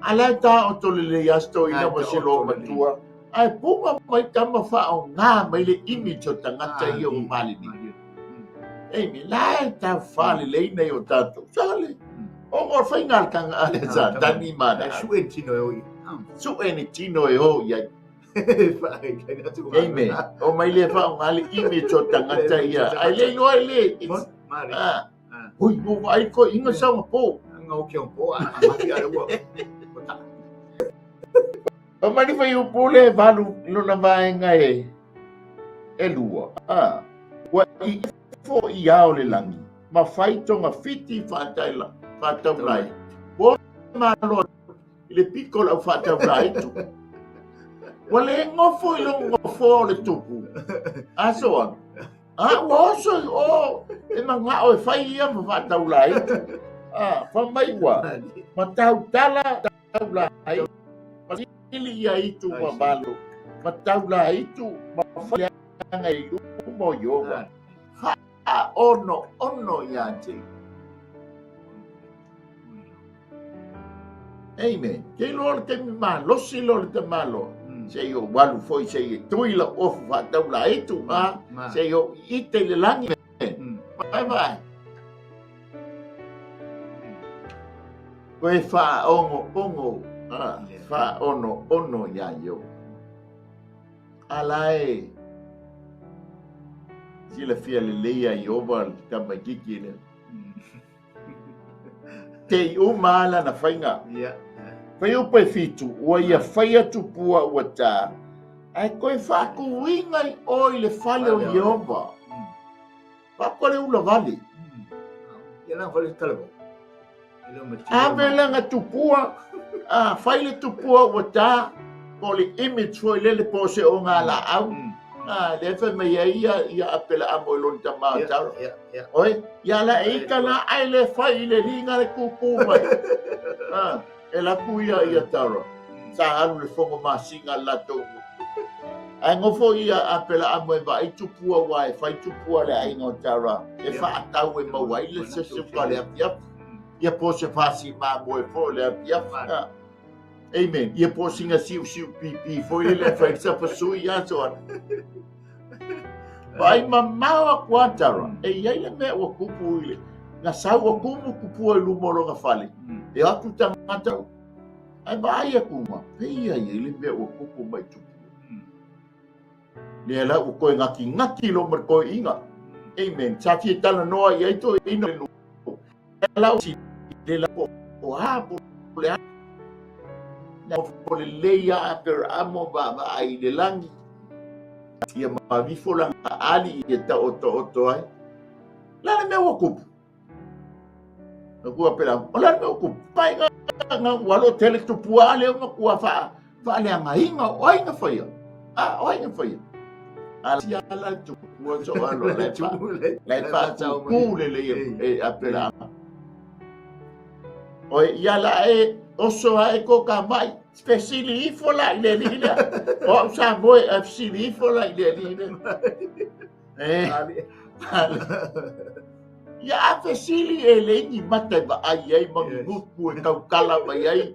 A la e taoto lelei lava si toeaina ma si olomatua, ae puga mai tama faaaoga mai le image o tagata ia ua maliliu. Amen. La e taufa lelei nei o tatou. Sale. O o faiga a le tanga a le Satani ma na. Sue ni tino e o i. Sue ni tino e o i ai. Amen. O mai le faaaoga le image o tagata ia. Ai le iloa i le. Ah. Hui, mo vaai ko inga sa nga po. Nga o kia po a mati a ua. O mani fai upu le valu lona vaega e e lua. A, ua i ifo i ao le lagi, ma fai togafiti faataila, faataulai. Ua malo i le piko o le au faataulai tu. Ua le gofo i lou gofoa o le tupu. Aso ana. A ua oso i o e manao e fai ia ma faataulai tu. A, fa mai ua ma tautala taulai ma sili ia itu ma valo ma taula itu ma fai leaga i luma o Ieova faaonoono ia te Amen. Ke iloa le taimi malosi loa le tamaloa. Se i ou alu foi se i e tui lau ofu faataula itu, a se i ou iite i le lagi. Vai vai. Koe faaogo'ogo, faaono'ono iā Ieova. A la e silafia lelei iā Ieova le tamaitiiti lea. Te i uma lava lana faiga. Fuaiupu e fitu, ua ia faia tupua ua tā, ae toe faatuina i o i le fale o Ieova. Papa le ula vale. Ia la vale tala vau. Ave lana tupua, a fai le tupua ua ta, po le image foi lele po o se ogalaau. A lea fai mai ai ia ia Apelaamo i lona tama o Taro. Oi, ia la e ita la ai le fai i le liga le kūkū mai. A, e laku ia ia Taro. Sa alu le fogo masina le latou Ae nofo ia Apelaamo e vaai tupua aua e fai tupua le aiga o Tara e faatau e maua ai le sesefa le afiafi. Ia po o se fasi mamoe foi le afiafi. Amen. Ia po o sina siusiu pipi foi lele e fai sapasui ia so ana. Vaai mamao aku a Tara. E i ai le mea ua kupu i le na sau ua kumu tupua i luma o lona fale. E o atu tagata Ae vaai aku ma pei ai e le mea ua kupu mai tupua. Lea la ua toe gatigati lo ma le toeaina. Amen. Sa fia talanoa i ai toeaina le nuu. Lea la si le la po o a po le a. Na po le lei a Aperamo va va ai le langi. Ia mavifo lana ali i e taoto'oto ai. La le mea ua kupu. Na kua pela, o le mea ku pai nga nga ua lo tele tupua ale ma kua fa faaleagaina o ai na faia. A o ai na faia. A si ala tupua so alo le fa le fa ku le le e a pela. O ia la e oso a e ko ka mai fesili ifo la i le alii lea. O au sa moe e fesili ifo la i le alii lea. E. Ia a fesili e leai ni mata e vaai ai ma ni gutu e tautala mai ai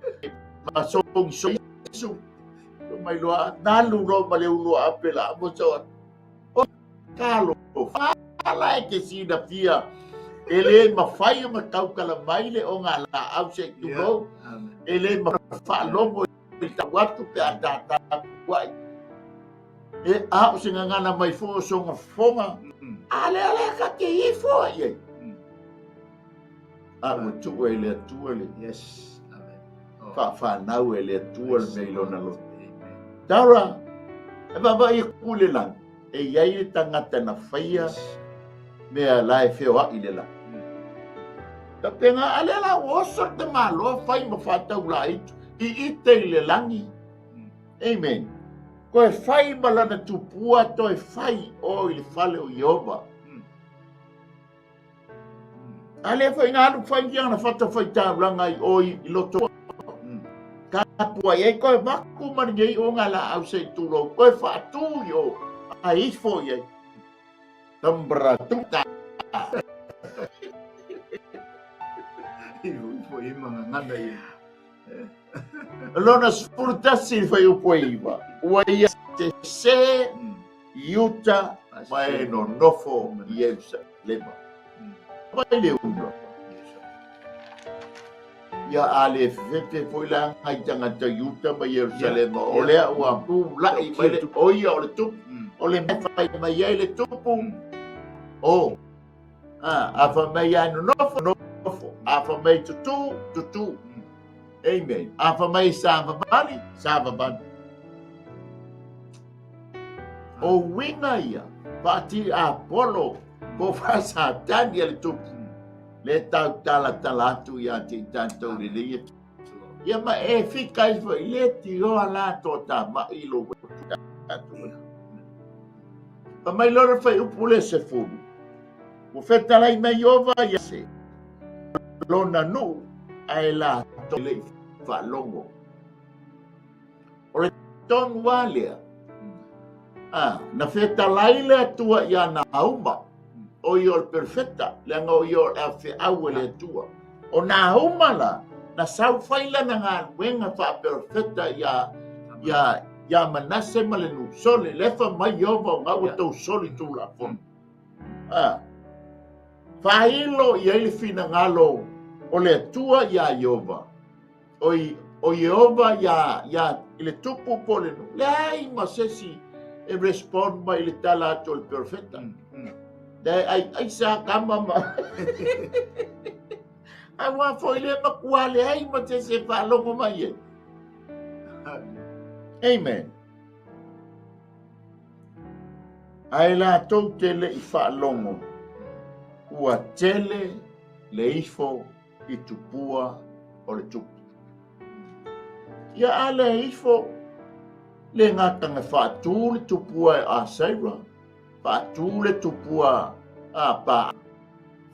ma sogisogisu. Mai loa nalu loa ma le ulu ape la mo so. O talo fala e ke silafia e le mafai ona tautala mai le ogalaau se i tulou e le faalogo i tau atu pe a tatapuai. E a o se gagana mai foi o soga fofoga, a lea la ka te ifo ai ai. A ua tuu e le Atua le Yes. Amen. Oh. Faawhanau e le Atua le mea i lona loto. Tara, e vaavaai aku i le lagi, e i ai le tagata na faia mea la e feoai i le lagi. Faapena, a lea la ua oso le tamaloa fai ma faataulaitu i ite i le lagi. Amen. Toe fai ma lana tupua, toe fai o i le fale o Ieova. A lea foi na alu fai ia na fata faitaulaga i o i Rotorua. tapuai ai koe vaku ma lenei o ngā laau se i tulou koe faatū i o a ifo i ai. Tambratuta. Ifo ifo i mangangana i. Lona 11 le fuaiupu e 9. Ua ia sese i uta ma e nonofo i Ierusalema. Mai le una. Ia a le fefefe foi la ngai tagata i uta ma Ierusalema, o lea ua pulai mai le, o ia o le tupu, o le mea fai mai ai le tupu, o, a, a fai mai ia nonofo, nonofo, a fai mai tutū, tutū. Amen. A fai mai savavali, savavali. O uiga ia, faatili Apolo, po faasatani a le tupu, le tautalatala atu ia te i tatou lelei e Ia ma e fika ai foi le tioa la toatamai i lou tatou. Fa mai loa le fuaiupu le 10. Ua fetalai mai Ieova ia se lona nuu ae latou le i faalogo. O le tonu lava lea, a, na fetalai le Atua iā Nauma, o ia o le perofeta, leaga o ia o le afeau e le Atua. O Nauma la, na sau fai lana galuega faaperofeta iā, iā, iā Manase ma le nuu. Sole, lea fai mai Ieova o ga ua tou soli tulafono. A, faailo i ai le finagalo o le Atua iā Ieova, oi, o Ieova iā, iā, i le tupu po o le nuu. Leai ma se isi e respond mai i le tala atu o le perofeta. Leai, ai, ai sa kama ma... Aua foi le matua leai ma se isi e faalogo mai ai. Amen. Ae latou te le i faalogo, ua tele le ifo i tupua o le tupu. Ia a le ifo le gataga faatū le tupua e Asaira, faatū le tupua a pa.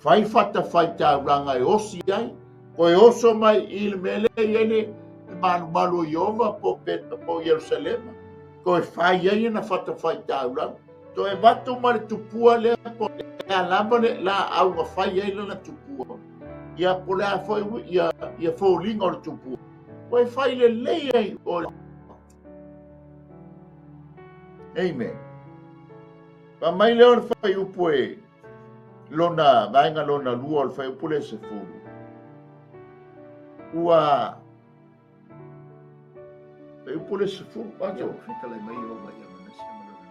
Fai fatafaitaulaga e osi ai, koe oso mai i le mea lea i ai le malumalu o Ieova po po Ierusalema, toe fai ai ana fatafaitaulaga. Toe avatu ma le tupua lea po o le a lava le laau na fai ai lana tupua, ia po o le a foi ia, ia foliga o le tupua, toe fai lelei ai o Amen. Fai mai lea o le fuaiupu e lona vaega lona lua o le fuaiupu lea 10. Ua fuaiupu lea 10, Ia, ua fetalai mai Ieova ia Manase ma lona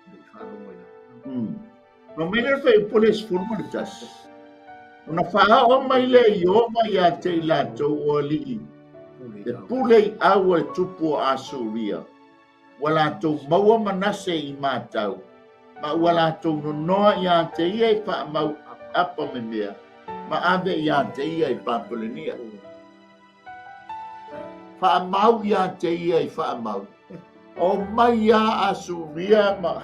le i faalogo ai. Fai mai lea o le fuaiupu lea 11. Ona faaoo mai lea e Ieova ia te i latou o alii, le pule i au a le tupu o Asuria, ua latou maua Manase i matau, ma ua latou nonoa ia te ia i faamau apa memea, ma ave ia te ia i Papelenia. Faamau ia te ia i faamau. O mai ia Asuria ma...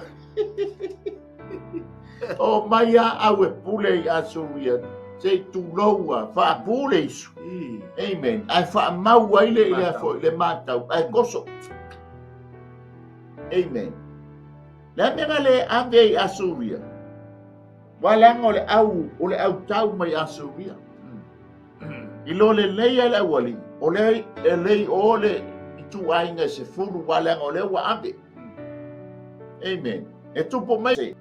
o mai ia au e pule i Asuria. Se i tulou a, faapule isu. Amen. Ae faamau ai le i foi le matau. Ae koso. Amen. Le a mea le ave i Asuria. Ua leaga o le au, o le au tau mai Asuria. I lo lelei ai le aualii, o lea e lei o le ituaiga e 10 ua leaga o lea ua ave. Amen. E tupu mai se.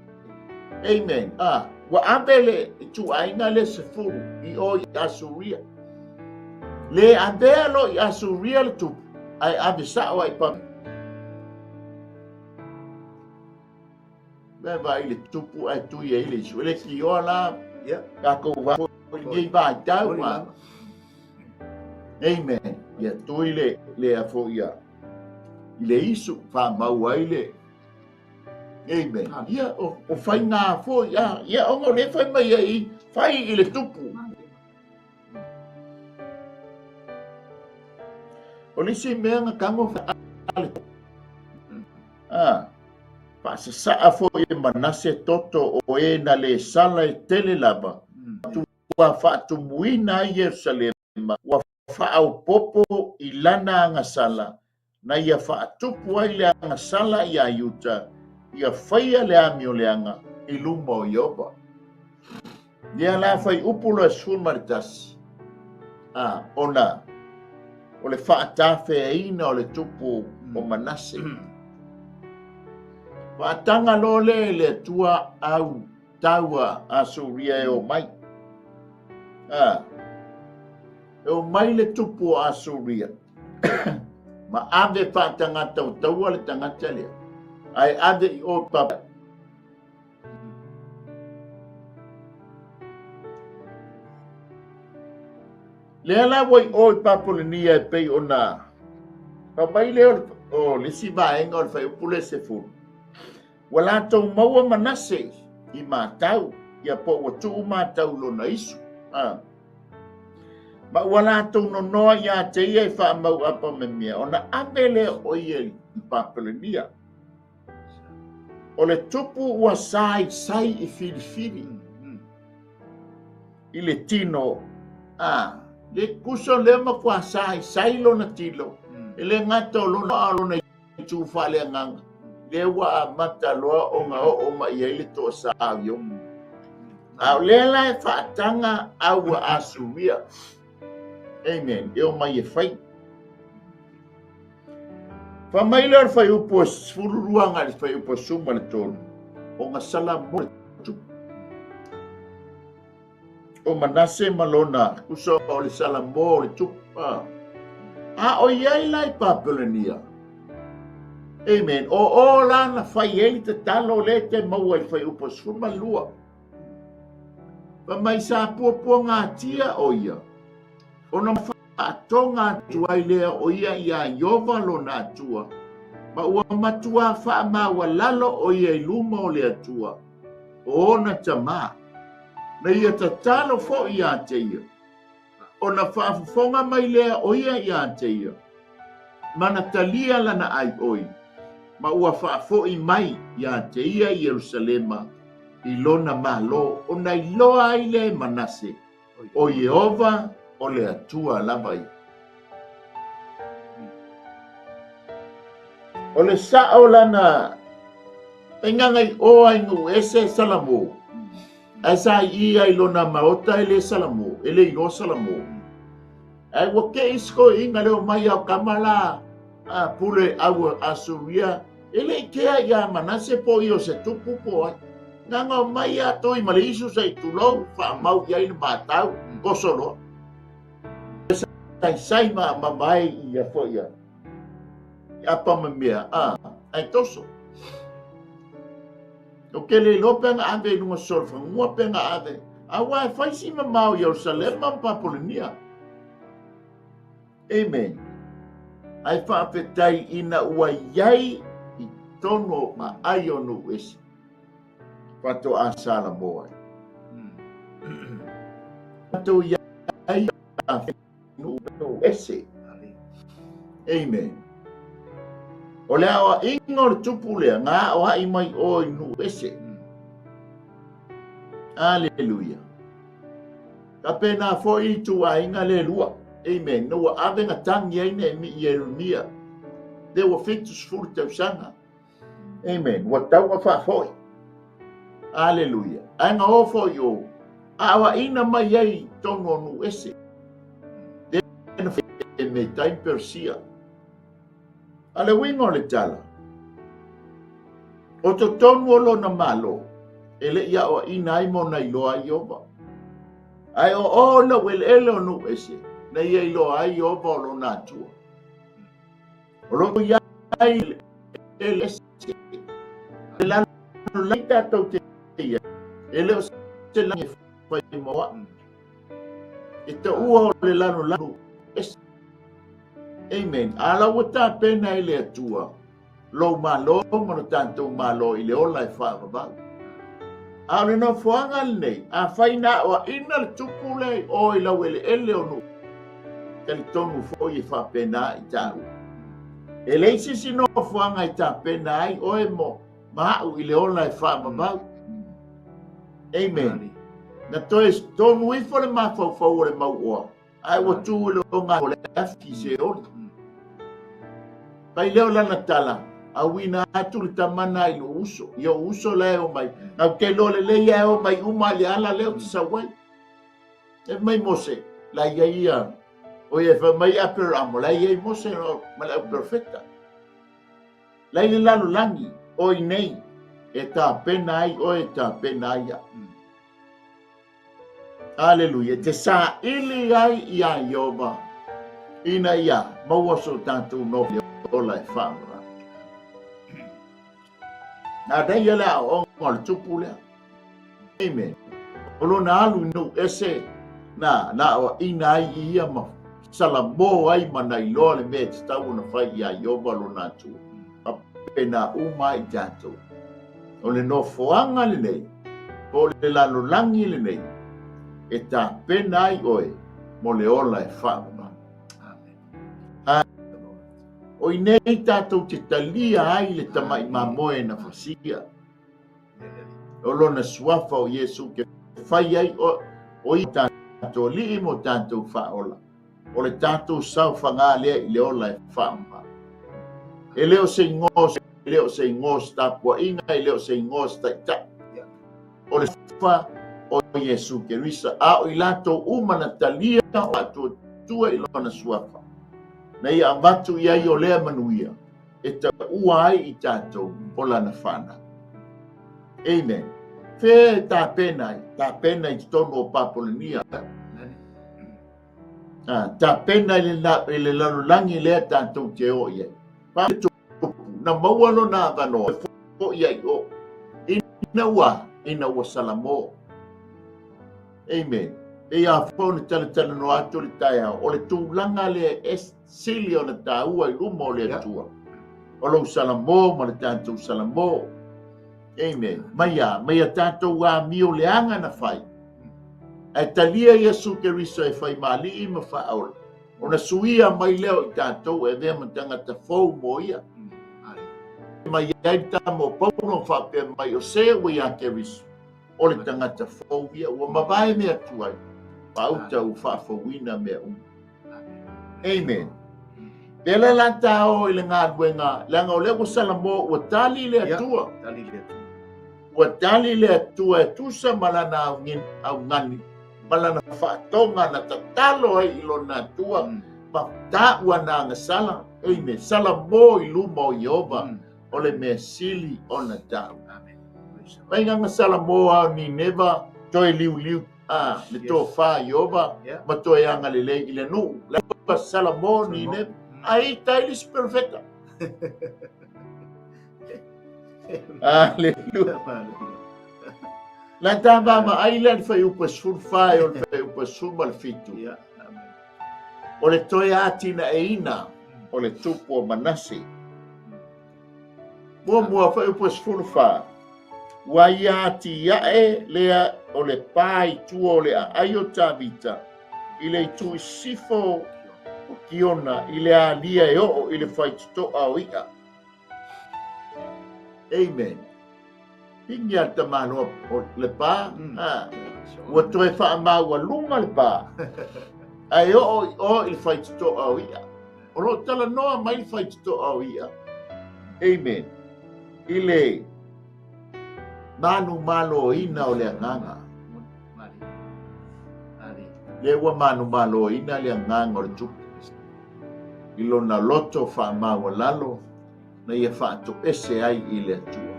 Amen. Ah, ua ave le ituaiga le 10 i o i Asuria. Le avea lo i Asuria le tupu, ae ave sao ai pa. Mea vaai le tupu ae tui ai le isu. E le tioa la, tatou va foi lenei vaitau ma. Amen. Ia tui le, le a foi ia, i le isu, whamau ai le. Amen. Ia, o, o whai ngā foi, a, ia, ona o le whai mai ai, whai i le tupu. O le isi mea na tago wha le A, faasasaa foi e Manase toto o e na lē sala e tele lava, ua faatumuina ai Ierusalema, ua faaopoopo i lana agasala na ia faatupu ai le agasala iā Iuta, ia faia le amioleaga i luma o Ieova. Ia la fuaiupu loa 11, a, ona o le faatafeaina o le tupu o Manase. Faataga loa lea e le Atua au taua Asuria e o mai. A, e o mai le tupu o Asuria ma ave faatagata o taua le tagata lea, ae ave i o papa. Lea la ua i o i Papulenia e pei ona fai mai lea o le isi vaega o le fuaiupu lea 10. Ua latou maua Manase i matau, ia po ua tuu matau i lona isu. A. Ma ua latou nonoa iā te ia i faamau apamemea, ona ave lea o ia i Papulenia. O le tupu ua saisai i filifili i le tino, a, le kuso lea matua saisai lona tino, e le gata o lona a o lona itu faaleagaga, lea ua amata loa ona oo mai i ai le toasā o Iopu. A o lea la e faataga au ua Asuria. Amen. E omai e fai. Fai mai lea o le fuaiupu 12 agai le fuaiupu 13, o gasala mo le tupu. O Manase ma lona uso o le Salamo o le tupu. A o i ai la i Papelonia. Amen. O o la na fai ai le tatalo lea e te maua i le fuaiupu 12. Fai mai sa puapuagatia o ia, ona faatoga atu ai lea o ia iā Ieova lona Atua, ma ua matuā faamaualalo o ia i luma o le Atua, o ona tamā, na ia tatalo foi iā te ia. Ona faafofoga mai lea o ia iā te ia, ma na talia lana aioi, ma ua faafoi mai iā te ia i Ierusalema i lona malo, ona iloa ai lea e Manase, O Ieova o le Atua lava ia. O le sa'o lana faigaga i o a i Nu'uese Salamo, ae sa i i ai lona maota e le Salamo, e le iloa Salamo. Ae ua ke'i si toeaina lea omai ao kama la a pule au Asuria, e le i kea iā Manase po o ia o se tupu po o ai. Nana omai ia toi ma le isu se i tulou, faamau i ai le matau, toso loa. Saisai ma mamae ia foi ia. Apa ma mea, a, ae toso. O ke le iloa pe na ave i luga solofanua pe na ave. Aua e fai si mamao i Ierusalema ma Papulenia. Amen. Ae faafetai ina ua iai i tonu o aai o nuu ese. Faatoa Salamo ai. Tatou iai nuu ese. Amen. O le aoaiga o le tupu lea, na aoai mai oe i nuu ese. Aleluia. Faapena foi i ituaiga le lua. Amen. Na ua ave na tagi ai Neemi i Ieremia. Lea ua 70 tausaga. Amen. Ua tau na faafoi. Aleluia. Ae na o foi o aoaina mai ai i tonu o nuu ese. Lea na e Metai Persia. A le uiga o le tala, o totonu o lona Malo, e le i aoaina ai ma ona iloa ai Ieova. Ae o o laueleele o nuu ese, na ia iloa ai Ieova o lona Atua. O lo o i ai eleele ese, e lalolagi tatou te i ai, e le o se lagi e fai mo au. E taua o le lalolagi ese. Amen. A la ua tapena e le Atua lou Malo ma lo tatou Malo i le ola e faavavau. A o le nofoaga lenei, afai na aoaina le tupu lea i o i laueleele o nuu, talitonu foi e faapena i taua. E leai se isi nofoaga e tapena ai oe mo ma au i le ola e faavavau. Amen. Na toe tonu ifo le mafaufau o le mauoa. Ae ua tu i le oga o le afi se oli. Fai lea o lana tala, auina atu le tama na i lou uso, i ou uso la e omai. Nau te iloa lelei e omai uma i le ala lea ou te sau ai. E mai Mose, la i ai ia, o ia e fai mai Aperamo, la i ai Mose ma le au perofeta. La i le lalolagi, o i nei, e tapena ai oe, e tapena ai au. Aleluia. E te saili ai iā Ieova ina ia maua so tatou nofo ola e faamavae. Nanaia le aoaoga o le tupu lea. Amen. O lona alu i nuu ese na na aoaina ai i ia ma salamo ai ma na iloa le mea e tatau ona fai iā Ieova lona Atua. Faapena uma ai tatou. O le nofoaga lenei, po o le lalolagi lenei, e tapena ai oe mo le ola e faamavae. O i nei tatou te talia ai le tamai mamoe na fasia. O lona suafa o Iesu ke fai ai o ia tatou alii mo tatou faaola. O le tatou saofaga lea i le ola e faamavae. E le o se igoa e le o se igoa o se tapuaiga, e le o se igoa o se taitai. O le suafa o Iesu Kerisa, a o i latou uma na talia o faatuatua i lona suafa, na ia avatu i ai o lea manuia e taua ai i tatou o lana fanau. Amen. Fea e tapena ai? Tapena i totonu o Papolenia. Tapena i le lalolagi lea tatou te o i ai. Na maua lona avanoa e foi ai o. Ina ua, ina ua salamo. Amen. E ia foi ona talatalanoa atu le taeao, o le tulaga lea e sili ona taua i luma o le Atua. O lou salamo ma le tatou salamo. Amen. Mai a, mai a tatou amio leaga na fai. Ae talia Iesu Keriso e fai ma alii ma faaola. Ona suia mai lea o i tatou e avea ma tagata fou mo ia. Mai ai le tama o Paulo ma faapea mai, o se ua iā Keriso, o le tagata fou ia, ua mavae mea tuai, faauta ua faafouina mea uma. Amen. Pela la ta o i le galuega, leaga o lea ua salamo, ua tali le Atua. Ua tali le Atua e tusa ma lana augani, ma lana faatoga na tatalo ai i lona Atua, ma taua na agasala, amen, salamo i luma o Ieova, o le mea sili ona taua. Mai gaga salamo a o Nineva, toe liuliu a le tofa Ieova, ma toe agalelei i le nuu. La salamo Nineva, ai tai le isi perofeta. Aleluia. La ta vaavaai lea i le fuaiupu e 14 e o le fuaiupu e 17. O le toe atinaeina o le tupu o Manase. Muamua fuaiupu e 14. Ua ia atiae lea o le pa i tua o le aai o Tavita i le itu i sisifo o Kiona i le alia e oo i le faitotoa o i'a. Amen. Pigi a le tamaloa o le pa, ua toe faamaualuga le pa, ae oo i o i le faitotoa o i'a. O lo o talanoa mai le faitotoa o i'a, amen, i le manumaloina o le agaga. Lea ua manumaloina le agaga o le tupu i lona loto faamaualalo na ia faatoese ai i le Atua.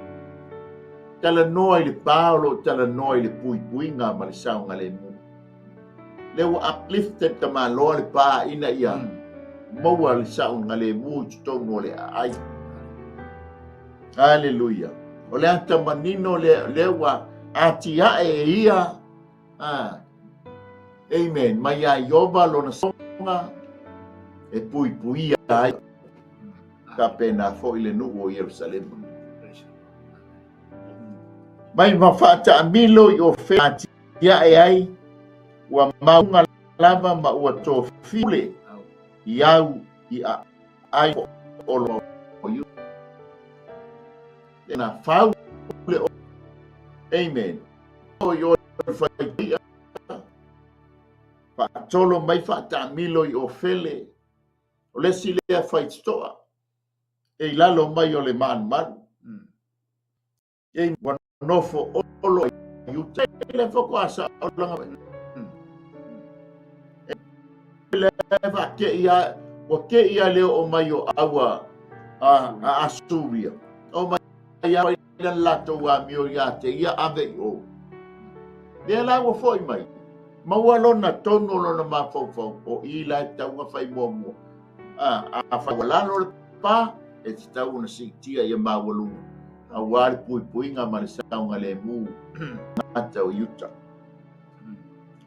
Talanoa i le pa o lo o talanoa i le puipuiga ma le saogalemu. Lea ua uplifted tamaloa le pa ina ia maua le saogalemu i totonu o le aai. Haleluia. O le ata manino lea, lea ua atiae e ia. Amen. Mai ia Ieova lona soga e puipuia ai faapena foi le nuu o Ierusalema. Mai ma faataamilo i Ofela atiae ai ua mauga lava ma ua tofile i au i aai o lo na fau le Amen. O i o whai ia. Faatolo mai faataamilo i Ofele, o le isi lea faitotoa e i lalo mai o le malumalu. E ua nofo olo i uta le faatoa saolaga mai. E le faatei a ua tei a le oo mai o aua a Asuria. O mai a le latou amio ia te ia ave i o. Lea la ua foi mai, maua lona tonu o lona mafaufau, o i la e tatau ona fai muamua. Afai ua lalo le pa, e tatau ona siitia ia maualuga, aua le puipuiga ma le saogalemu tagata o Iuta.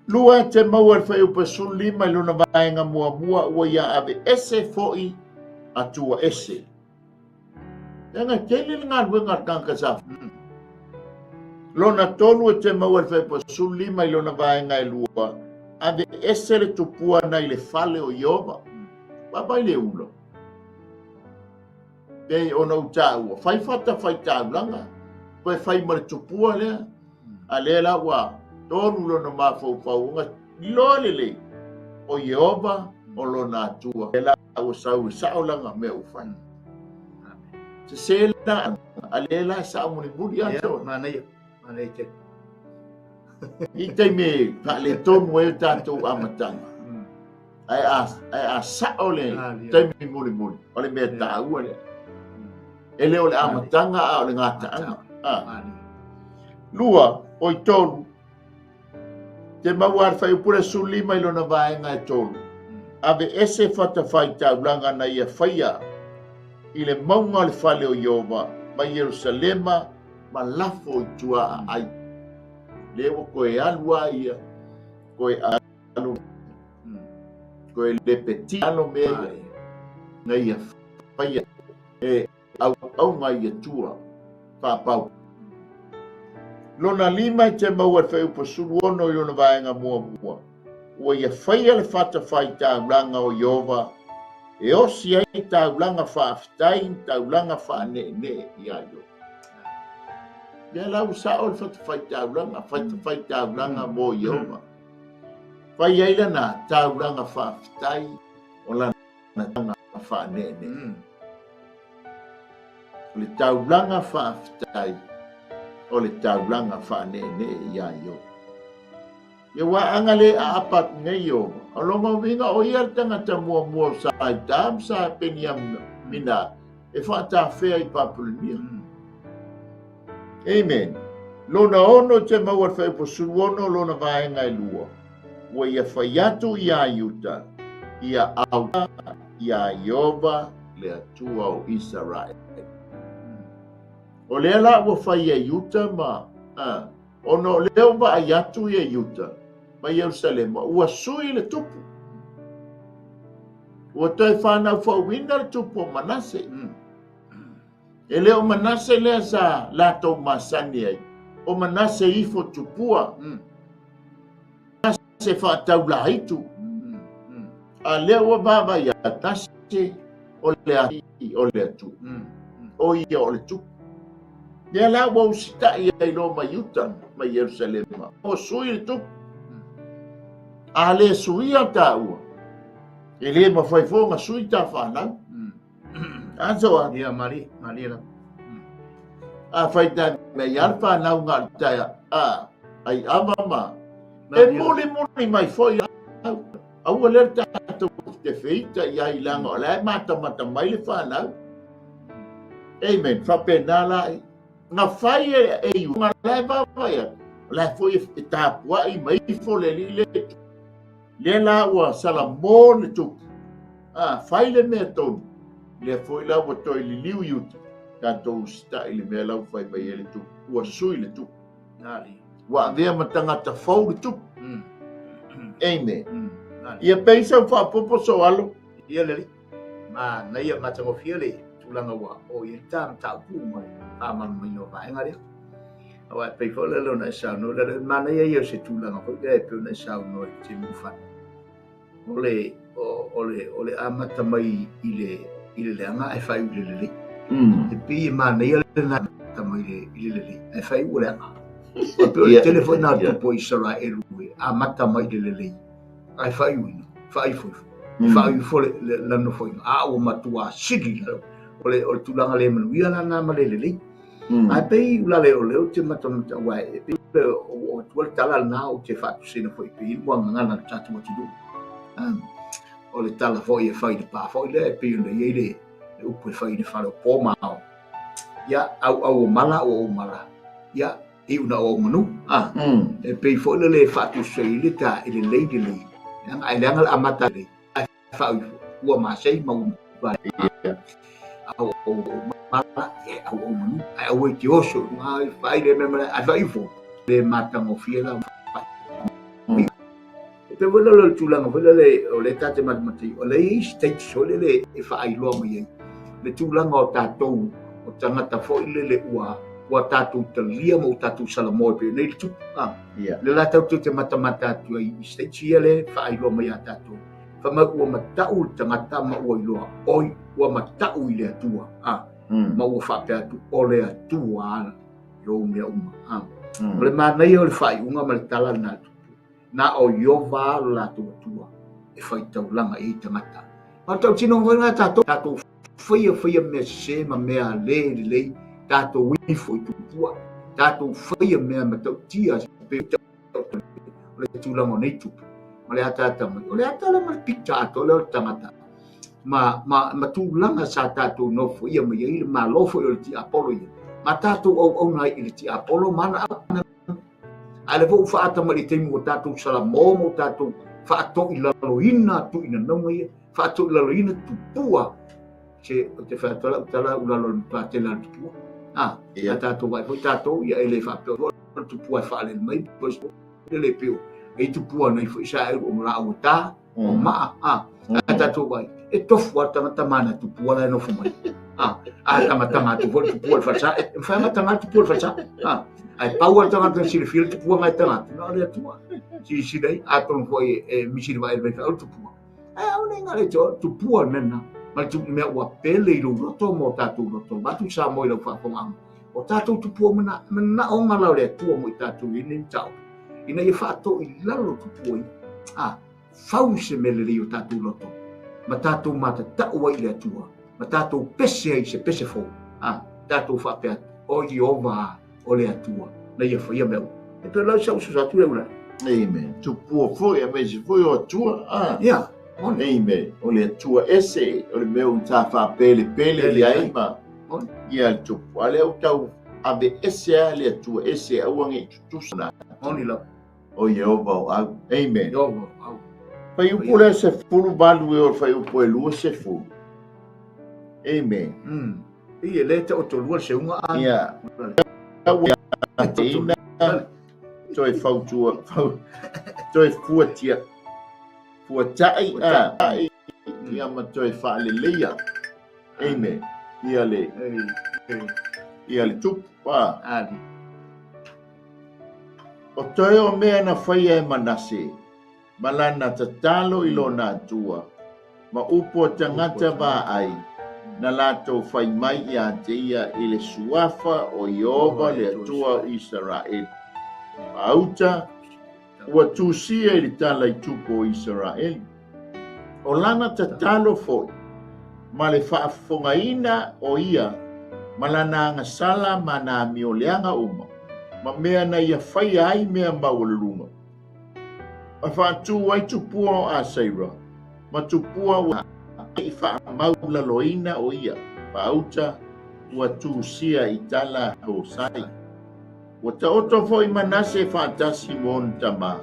Lua, te maua le fuaiupu e 15 i lona vaega muamua, ua ia aveese foi Atua ese. Leaga e tele le galuega a le tagata sa Lona tolu e te maua le fuaiupu 15 i lona vaega e lua, aveese le tupua nai le fale o Ieova. Vaavaai le ula. Pei ona ou taua, fai fatafaitaulaga, toe fai ma le tupua lea. A lea la ua tolu lona mafaufau ona iloa lelei o Ieova o lona Atua. Lea la ua sau e sao lana mea ua fai. Sese la, a lea la e sao mulimuli a yeah, manaia, manaia tele. I taimi e faaletonu ai o tatou amataga, ae a sao le taimi mulimuli, o le mea taua lea. E le o le amataga a o le gataaga. Lua, oi tolu, te maua a le fuaiupu le 15 i lona vaega e tolu, aveese fatafaitaulaga na ia faia i le mauga o le fale o Ieova ma Ierusalema ma lafo i tuaaai. Lea ua toe alu a ia, toe alu, toe lepeti alo mea ia, na ia faia e auauna i Atua faapau. Lona lima e te maua le fuaiupu 16 i lona vaega muamua, ua ia faia le fatafaitaulaga o Ieova e osi ai taulaga faafetai ma taulaga faaneenee iā Ieova. Lea la ua sao le fatafaitaulaga, fatafaitaulaga mo Ieova. Fai ai lana taulaga faafetai o lana taulaga faaneenee. O le taulaga faafetai, o le taulaga faaneenee iā Ieova. Ia ua aga le aapa atu nei Ieova. O lona uiga o ia le tagata muamua o sa Iuta ma sa Peniamina e faatafea i Papelonia. Amen. Lona ono te maua le fuaiupu 16 lona vaega e lua. Ua ia fai atu iā Iuta, ia auta iā Ieova le Atua o Isaraele. O lea la ua fai e Iuta ma, a, ona o lea ua vaai atu ia Iuta ma Ierusalema, ua sui le tupu. Ua toe fanau fouina le tupu o Manase. E le o Manase lea sa latou masani ai, o Manase ifo tupua. Manase faataulaitu. A lea ua vaavaai atu, Manase o le alii o le Atua, o ia o le tupu. Lea la ua usitai ai loa ma Iuta ma Ierusalema, ua sui le tupu. A le suia taua, e le mafai foi ona sui ta fanau. Aso a. Ia, malie, malie lava. A fai ta mea ia le fanau ngā le taia, a, ai ava ma. E muli muli mai foi au. Aua lea le tatou te feita i ai leaga o la e matamata mai le fanau. Amen. Faapena la. Na fai e e iuga la e vaavaai atu. O la e foi e tapuai mai ifo le alii le Lea la ua salamo le tupu, a, fai le mea tonu, lea foi la ua toe liliu i uta, tatou usitai i le mea la ua fai mai ai le tupu, ua sui le tupu. Ua avea ma tagata fou le tupu. Amen. Ia pei sau faaopoopo sou alo. Ia lelei. Manaia matagofie le tulaga ua oo i ai le ta mataupu ma le faamalamalamaina o vaega lea. Aua e pei foi lea ona e saunoa, le manaia ia o se tulaga foi lea e pei ona e saunoa i le taimi ua fano. O le, o le, o le amata mai i le, i le leaga ae faaiu i le lelei. E pei e manaia le amata mai i le lelei ae faaiu ua leaga. E pei o le tele foi na tupu o Isaraelu e amata mai i le lelei. Ae faaiuina, faaifoifo, e faaiuifo lana nofoaiga, a ua matua sili i lalo. O le tulaga le manuia la lena ma le lelei. Ae pei ulale o lea ou te matamata, aua e pei ua oo atu le tala lena ou te faatusaina foi pei le muagagana a le tatou atunuu. O le tala foi e fai i le pa foi lea e pei ona i ai le upu e fai i le fale o po ma ao. Ia, auau o mala ua ou mala. Ia, iu na ou manu. E pei foi lele e faatusa i le ta i le lei lelei. Leaga ai leaga le amata lelei. Ae faaifo ua masei ma ua matua. Au au mala, ia au au manu. Ae aua e te oso i luga e fai le mea ma ae faaifo. Le matagofie la. E pei foi lele o le tulaga foi lele o lea ta te matamata ai, o lea e i ai states foi lele e faailoa mai ai le tulaga o tatou o tagata foi lele ua ua tatou talia ma ua tatou salamo e pei ona i ai le tupu. A, lea la tatou te matamata atu ai i states ia lea e faailoa mai ia tatou, fai mai ua matau le tagata ma ua iloa, oi, ua matau i le Atua, a, ma ua faapea atu, o le Atua i ou mea uma. A, o le manaia o le faaiuga ma le tala lena a le tupu. Na o Ieova lo latou Atua e faitaulaga i ai tagata. Ma o le tautinoga foi lena tatou, tatou faia faia mea sese ma mea le lelei, tatou ifo i tupua, tatou faia mea matautia pei o le tulaga o nei tupu ma le ataata mai. O le ata lea ma le pita atoa lea o le tagata ma, ma, ma tulaga sa tatou nofoia mai ai le Malo foi o le tiapolo ia, ma tatou auauna ai i le tiapolo ma ana A o lea foi ua faaata mai i le taimi ua tatou salamo ma ua tatou faatoilaloina tuuinanauga ia, faatoilaloina tupua. Se, ou te fai atu lau tala u lalo o le matua tele lava o le tupua. A, a tatou vaai foi tatou, ia e le faapea foi o le tupua e faalele mai, po o le pei o nei tupua nei foi sa e o laau e ta, o maa, a, a tatou vaai, e tofu lava le tagata ma ana tupua la e nofo mai. A, a tagataga atu foi le tupua i le falesa, e mafai ona taga le tupua i le falesa. A, ae pau lava le tagata e silafia le tupua na e taga atu, na o le Atua. Silasila i, atonu foi e misi le vaai i le faifeau le tupua. Ae aole na le tupua le mea lena. Ma le mea ua pele i lou loto ma o tatou loto. Vaeatu Samoa i lau faafofogaaga. O tatou tupua manaoga la o le Atua mo i tatou i lenei mataupu. Ina ia faatoilalo tupua ia. A, fau se mea lelei o tatou loto, ma tatou matatau ai i le Atua, ma tatou pese ai i se pese fou, a, tatou faapea atu, O Ieova a, o le Atua, na ia faia mea uma. E pei o lau sau usu atu lea ulai. Amen. Tupua foi, aemaise foi o Atua. Ah. Ia. Amen. O le Atua ese, o le mea ua ta faapelepele i ai ma ia le tupua. A lea ua tau aveese lava le Atua ese, aua ne i tutusa. Moni lava. O Ieova o au. Amen. Ieova o au. Fuaiupu lea 18 e o le fuaiupu e 20. Amen. Pei e le taotolua le seuga a. Ia. Ua teina toe fautua, toe fuatia, fuatai a, ia ma toe faaleleia. Amen. Ia le, ia le tupu. Ali. O toe o mea na faia e Manase, ma lana tatalo i lona Atua, ma upu a tagata vaai, na latou fai mai ia te ia i le suafa o Ieova le Atua o Isaraelu. Faauta, ua tusia i le tala i tupu o Isaraelu. O lana tatalo foi, ma le faafofogaina o ia ma lana agasala ma ana amioleaga uma, ma mea na ia faia ai mea maualuluga, ma faatu ai tupua o Aseira, ma tupua ua i faamaulaloina o ia, faauta ua tusia i tala Hosai. Ua taoto foi Manase faatasi ma ona tama,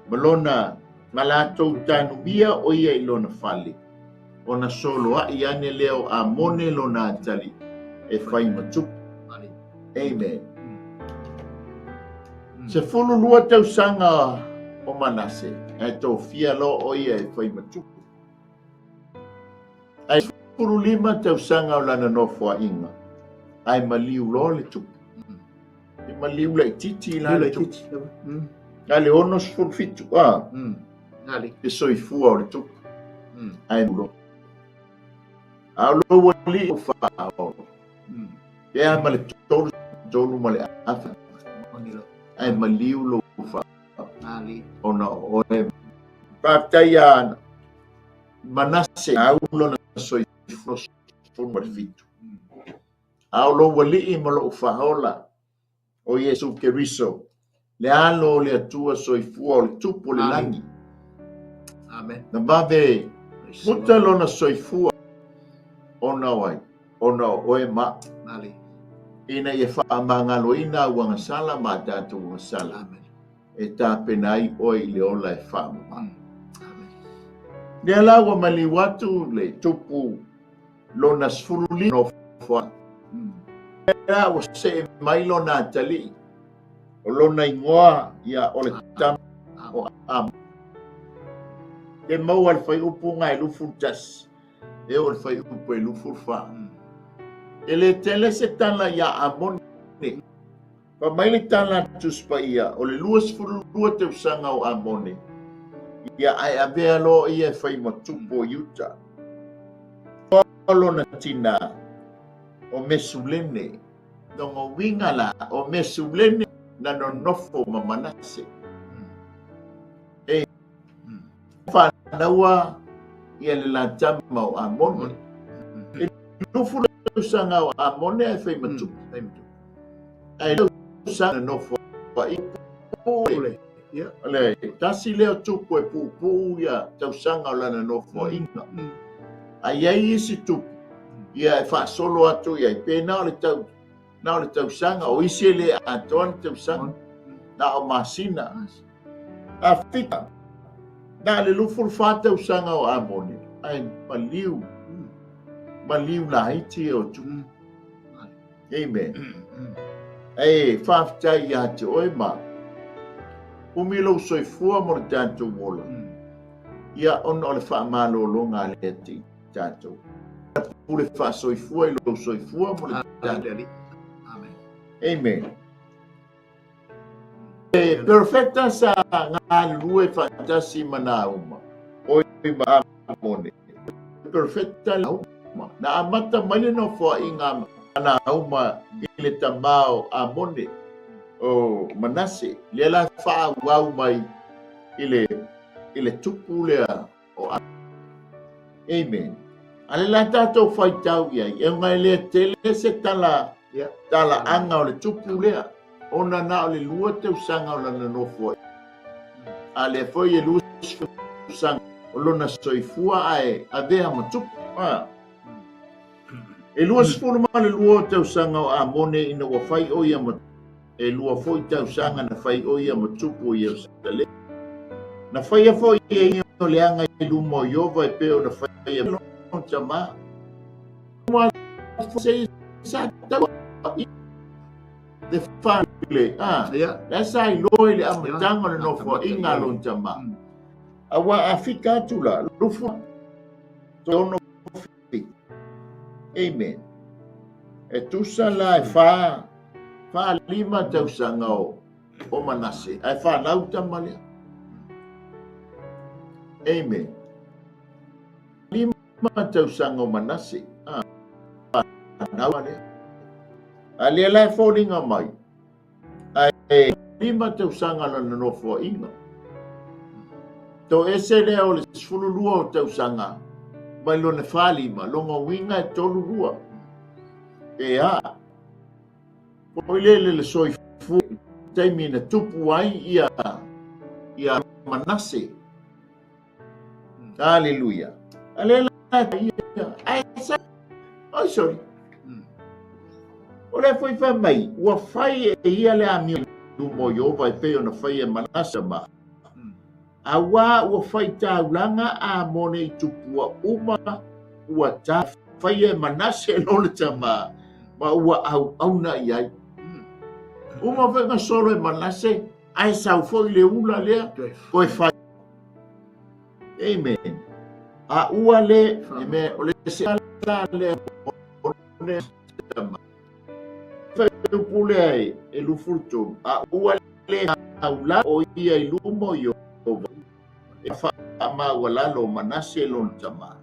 ma lona Ma latou tanumia o ia i lona fale, ona soloai ane lea o Amone lona atalii e fai ma tupu. Amen. 12 tausaga o Manase, ae tofia loa o ia e fai ma tupu. Ae 15 tausaga o lana nofoaiga, ae maliu loa le tupu. E maliu laitiiti la le tupu. Na le 67 a. Le soifua o le tupu. Ae mulo. A o lou alii o faaolo. Pe a ma le tolu, tolu ma le afa. Ae maliu lou faaolo. Ona o oe. Faafetai ia Manase au lona soifua 17. A o lou Alii ma lou Faaola, o Iesu Keriso, le Alo o le Atua soifua o le Tupu o le lagi. Amen. Na vave muta lona soifua ona o ai, ona o oe ma Ali. Ina ia faamagaloina au agasala ma a tatou agasala. Amen. E tapena ai oe i le ola e faamama. Amen. Lea la ua maliu atu le tupu lona 15 nofoaga. Lea ua see mai lona atalii, o lona igoa ia o le tama o Amone. Ke maua le fuaiupu ga e 21, e oo i le fuaiupu e 24. E le tele se tala iā Amone. Fai mai le tala a Tusi Paia, o le 22 tausaga o Amone, ia ae avea loa ia e fai ma tupu o Iuta. O lona tinā, o Mesulene, lona uiga la, o Mesulene na nonofo ma Manase. E fanau ia le la tama o Amone. E 20 tausaga o Amone ae fai ma tupu. Ae tausaga nofo ai pule. Le tasi lea o tupu e puupuu ia tausaga o lana nofoaiga. A i ai isi tupu, ia e faasolo atu i ai, pe na o le tau, na o le tausaga, o isi e le atoa le tausaga, na o masina. A fika, na o le 24 tausaga o Amone, ae maliu, maliu laiti e o tupu. Amen. E faafetai ia te oe ma umi lou soifua mo le tatou ola. Ia ona o le faamalologa a le Alii tatou. Pule faasoifua i lou soifua mo le tatou. Amen. Amen. E perfecta sa galulue faatasi ma Nauma, oi ma Amone. Perfecta Nauma. Na amata mai le nofoaiga a Nauma i le tama o Amone, o Manase, lea la faaauau mai i le i le tupu lea o Amen. A le la tatou faitau i ai, e ona e le tele se tala, yeah. talaaga o le tupu lea, ona na o le 2 tausaga o lana nofo ai. A lea foi e 20 tausaga o lona soifua ae avea ma tupu. Ah. E 22 tausaga o Amone ina ua fai o ia ma e lua foi tausaga na fai o ia ma tupu o Ierusalema. Na faia foi e ia o leaga i luma o Iova e pei ona faia lona tama. Uma se sa tau le fale, ah, la sa iloa i le amataga o le nofoaiga a lona tama. Aua a fika atu la, lufu ono Amen. E tusa la e fa, 45 tausaga o, o Manase, ae fanau tama lea. Amen. 5 tausaga o Manase, a, fanau lea. A lea la e foliga mai, Ae 5 tausaga lona nofoaiga. Toese lea o le 12 o tausaga mai lona 45, lona uiga e 32. E a, foi lele le soifua i taimi na tupu ai ia, ia Manase. Haleluia. A lea la ia, ae sa, oi sorry. O lea foi fai mai, ua fai e ia le amio i luma o Ieova e pei ona fai e Manase ma. Auā ua fai taulaga a Amone i tupua uma ua ta faia e Manase lona tama ma ua auauna i ai. Uma foi na solo e Manase, ae sau foi le ula lea, toe fai. Amen. A ua le, amen, o le se la le one tama. Fai upu lea e, e 23. A ua le aula o ia i luma o Iova, e faamaualalo o Manase lona tama.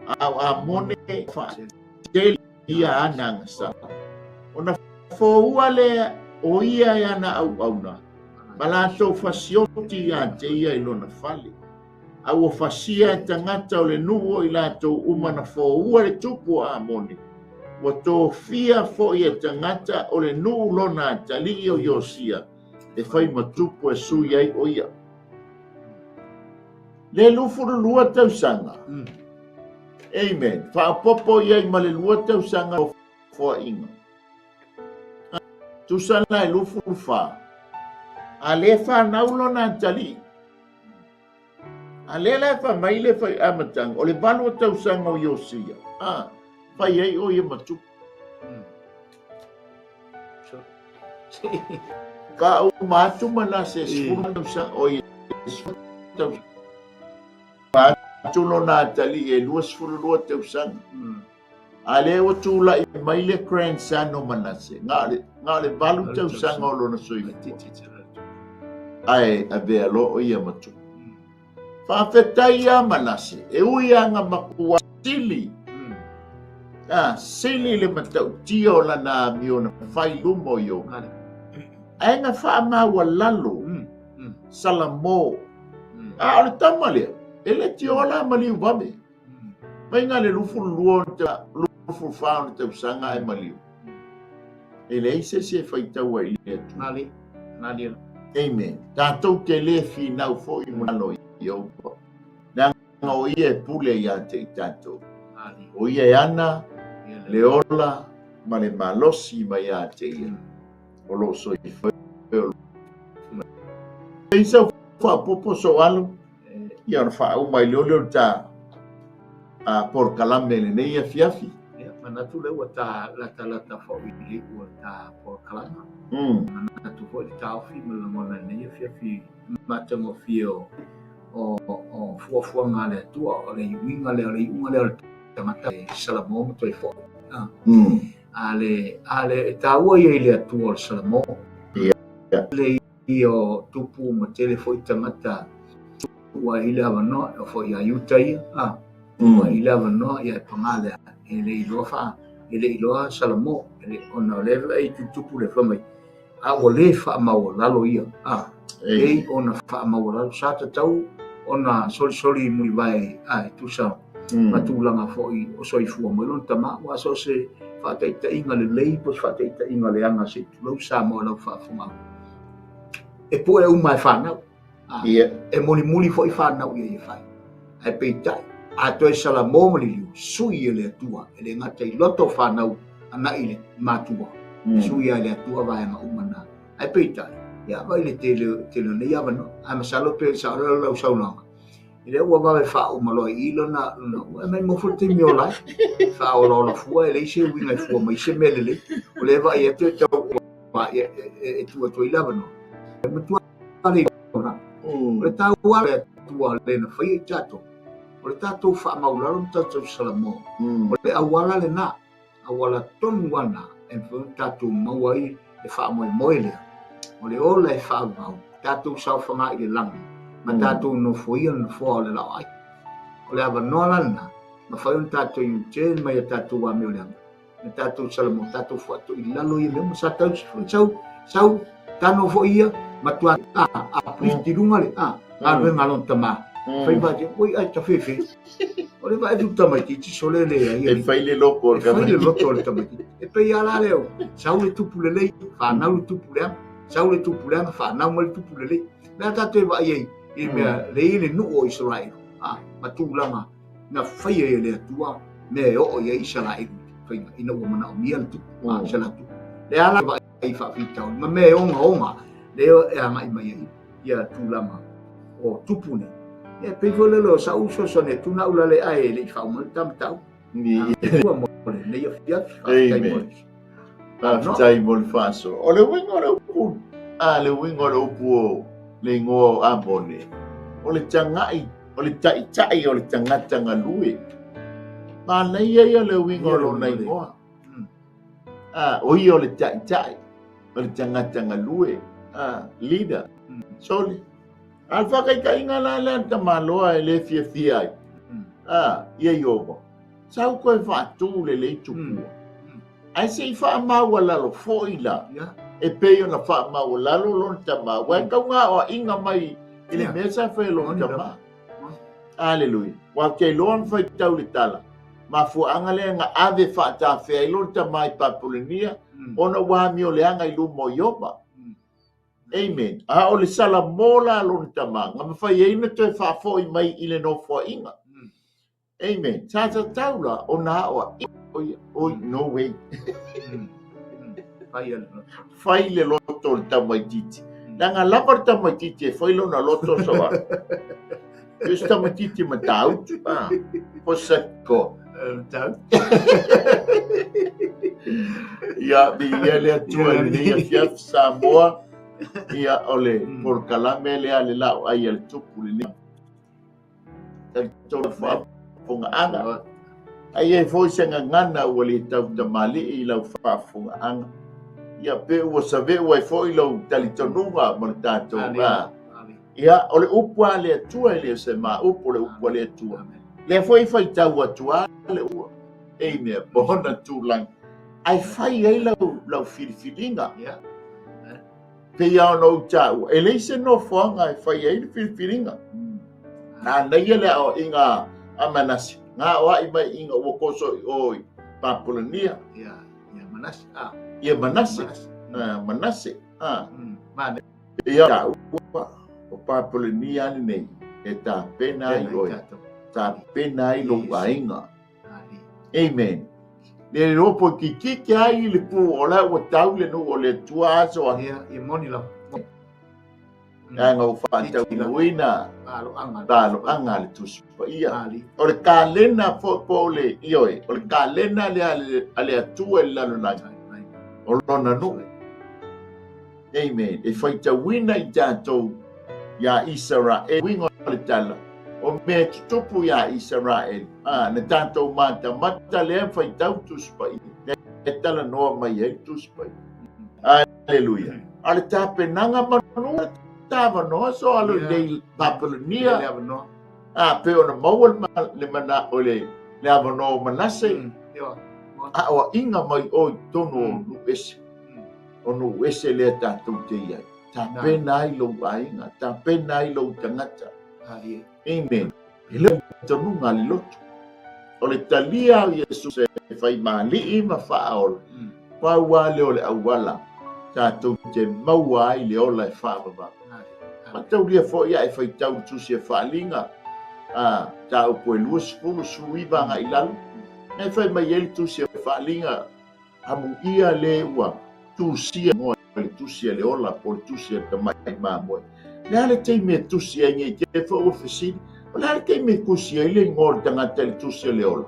A o Amone faatele ia ana agasala. Ona foua lea o ia e ana auauna, ma latou fasioti ia te ia i lona fale. A ua fasia e tagata o le nuu o i latou uma na foua le tupu o Amone, ua tofia foi e tagata o le nuu lona atalii o Iosia e fai ma tupu e sui ai o ia. Le 22 tausaga. Amen. Faaopoopo i ai ma le 2 tausaga o foaiga. Tusa la e 24. A le fanau lona atalii. A lea la e fai mai le fai amataga, o le 8 o tausaga o Iosia, a, fai ai o ia ma tupu. Faauma atu Manase 10 tausaga, o ia 10 tausaga. Atu lona atalii e 22 tausaga. A lea ua tulai mai le grandson o Manase, na o le 8 tausaga o lona soifua. Ae avea loa o ia ma tupu. Faafetai ia Manase, e ui lava na matua sili, a, sili le matautia o lana amio na fai i luma o Ieova. Ae na faamaualalo Salamo. A o le tama lea, e le tiola maliu vave. Mai na le 22 24 ona tausaga ae maliu. E leai se isi e faitau ai i le Atua. Mali, mali. Amen. Tatou te le finau foi mo lalo i Ieova. Leaga o ia e pule ia te i tatou. O ia e ana le ola ma le malosi mai ia te ia. O lo o soifua e o lo sau faaopoopo soalo. Ia ona faauma ai loa lea o le ta polokalame i lenei afiafi. Ia, manatu lea ua ta latalata foi i le iu o le ta polokalama. Manatu foi le taofi ma le lagona i lenei afiafi matagofie o o fuafuaga a le Atua, o le iuiga lea, o le iuga lea o le tagata e Salamo ma toe foi. A le, a le, e taua ia i le Atua o le Salamo. Le ia o tupu ma tele foi tagata ua i le avanoa, e oo foi ia Iuta ia, a, ua i le avanoa, ia e paga lea, e le iloa fa, e le iloa Salamo, e le, ona o lea e tutupu le fai mai, a ua le faamaualalo ia, a, e ona faamaualalo, sa tatau ona solisoli mulivae, a, e tusa ma tulaga foi o soifua mai lona tama, aua so o se faataitaiga lelei po o se faataitaiga leaga se i tulou Samoa i lau faafofoga. E pue uma e fanau. Yeah. E mulimuli foi fanau ia ia fai. Ae peitai, a toe Salamo ma liliu, sui e le Atua, e le gata i loto o fanau agai i le matua, sui lava e le Atua vaega uma na. Ae peitai, ia vaai le tele, tele o nei avanoa. Ae masalo pe sao lau saunoaga, lea ua vave faauma loa i i lona, lona, ua mai mo foi le taimi ola ai. Faaolaola fua e leai se uiga e fua mai se mea lelei. O lea e vaai atu e tau e, e, e tuu atu ai le avanoa. E matua le iloa. O le taua le Atua le na faia i tatou. O le tatou faamaulalo ma tatou Salamo. O le auala lena. Auala tonu ana e mafai ona tatou maua ai le faamoemoe lea, o le ola e faavavau, tatou saofaga i le lagi, ma tatou nofoia le nofoa o le laoai. O le avanoa la lena, mafai ona tatou U-turn mai a tatou amio leaga, ma tatou salamo, tatou fuato i lalo ia mea uma, sa tau sau, sau, tano foi ia, matua a, a pristi lunga le, a, galuega a lona tama, fai va te, oi ai tafefe, O le vaai tu tamaitiiti sole le ai. E fai le loto o le E fai le loto o le tamaitiiti. E pei lava la lea, sau le tupu lelei, fanau le tupu leaga, sau le tupu leaga, fanau mai le tupu lelei. Le a tatou e vaai ai i le mea le i le nuu o Isaraelu, a, ma tulaga na faia e le Atua mea e oo i ai Isaraelu faiga ina ua manaomia le tupu, a, se la tupu. Le a la vaai faafitauli ma mea e ogaoga lea e agai mai ai ia tulaga o tupu nei. Ia, pei foi lele o sa'u fesoasoani atu na ula le ae e le i faauma le ta mataupu. Ua mo lenei afiafi. Faafetai mo le Faafetai mo le faasoa. O le uiga o le upu, a le uiga o le upu o le igoa o Amone, o le taga'i, o le taʻitaʻi o le tagata galue. Manaia ia le uiga o lona igoa. A, o ia o le taʻitaʻi, o le tagata galue, a, leader, sole. A o le faataitaiga la lea a le tamaloa e le fiafia ai, a, ia Ieova, sau toe faatu lelei tupua. Ae se i faamaualalo foi la, e pei ona faamaualalo lona tama, aua e tau gaoaiga mai i le mea sa fai e lona tama. Aleluia. Ua te iloa na faitau le tala. Mafuaaga lea na ave faatafea ai lona tama i Papulenia, ona ua amio leaga i luma o Ioba. Amen. A o le Salamo la lona tama, na mafai ai ona toe faafoi mai i le nofoaiga. Amen. Sa tatau la ona aoaia oi, oi, no way. Fai le loto o le tamaitiiti. Leaga lava le tamaitiiti e fai lona loto sa va. E se tamaitiiti matautu. Ah, po seko. Ia, viia le Atua i lenei afiafi Samoa. Ia, o le polokalame lea le laoai a le tupu lenei. Talitonu faafofogaaga. A i ai foi se gagana ua le tautamalii i lau faafofogaaga, ia pe ua saveu ai foi lou talitonuga ma le tatou va. Ia, o le upu a le Atua e le o se ma upu, o le upu a le Atua. Lea foi e faitau atu a le ua, ei mea, bona tulaga, ae fai ai lau, lau filifiliga. Yeah. Pei lava ona ou taua, e leai se nofoaga e fai ai le filifiliga. Nanaia le aoaiga a Manase, na aoai mai ina ua toso i o i Papulania. Ia, ia Manase. Ah. Ia Manase. Ah, Manase. Ah. Ia taua, o Papulania lenei, e tapena ai oe, tapena ai lou aiga. Amen. Le iloa po kikiki ai i le pu o la ua tau le nuu o le Atua aso a. Ia, ia moni lava. Leaga ua faataunuuina paloaga a le Tusi Paia. O le kalena foi po o le, ioe, o le kalena lea a le Atua i le lalolagi, o lona nuu. Amen. E faitauina i tatou iā Isaraelu. Uiga o le tala, o mea e tutupu iā Isaraelu, a, na tatou matamata lea faitau Tusi Paia, lea e talanoa mai ai le Tusi Paia. Aleluia. A o le tapenaga manu le tavanoa so alo i nei Papalonia. A, pe ona maua le mana, o le, le avanoa o Manase, aoaiga mai o i totonu o nuu ese. O nuu ese lea tatou te i ai. Tapena ai lou aiga, tapena ai lou tagata. Amen. E le o tonuga a le loto. O le talia o Iesu e fai mali'i ma faaola, pau lava lea o le auala tatou te maua ai le ola e faavavau. Mataulia foi a e faitau i le tusi a Faaliga, a mataupu e 20, 19 agai i lalo, na e fai mai ai le tusi a Faaliga, Amuia le ua tusia igoa i le tusi a le ola po o le tusi a le tamai mamoe. O le a le taimi e tusi ai nei te foi ua fesili, o le a le taimi e tusi ai le igoa o le tagata i le tusi a le ola?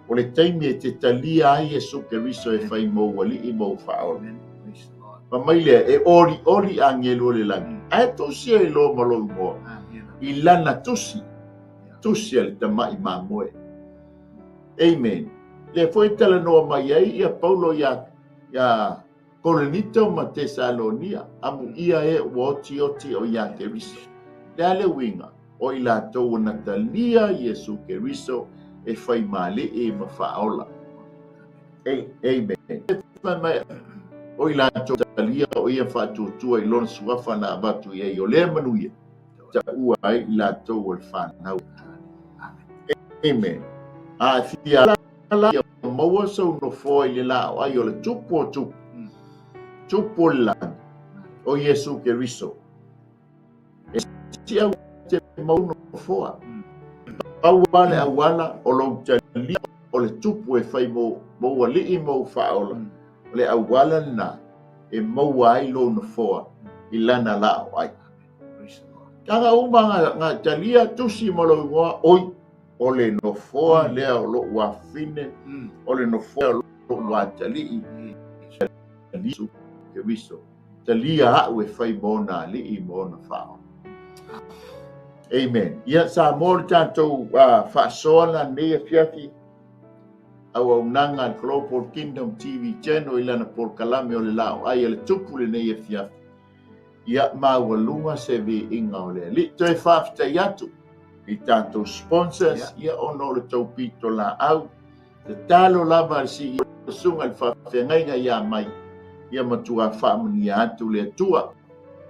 O le taimi e te talia ai Iesu Keriso e fai mou alii mou faaola. Fai mai lea, e olioli agelu o le lagi, ae tusi ai loa ma lou igoa i lana tusi, tusi a le tamai mamoe. Amen. Lea foi e talanoa mai ai ia Paulo iā, iā Korinito ma Tesalonia, amuia e ua otioti o iā Keriso. Le a le uiga, o i latou ua natalia Iesu Keriso e fai mālii ma faaola. Amen. Fai mai, o i latou talia o ia faatuatua i lona suafa na avatu i ai o lea manuia. Taua ai i latou o le fanau. Amen. A fia la ia maua sou nofoa i le laoai o le tupu o tupu, tupu o le lagi, o Iesu Keriso. E si au te mau nofoa. Pau lava le auala o lou talia o le tupu e fai mou alii mou faaola, o le auala lena e maua ai lou nofoa i lana laoai. Taga uma nga talia tusi ma lou igoa, oi, o le nofoa lea o lou afafine, o le nofoa o lou atalii, Iesu Keriso, talia a'u e fai ma ona alii ma ona faaola. Amen. Ia, Samoa le tatou faasoa la lenei afiafi, auaunaga a le Global Kingdom TV Channel i lana polokalame o le Laoai a le Tupu lenei afiafi. Ia maualuga se viiga o le Alii. Toe faafetai atu i tatou sponsors, ia ona o le tou pitolaau. Tatalo lava a le CEO Susuga i le Faafeagaiga ia mai, ia matua faamanuia atu le Atua,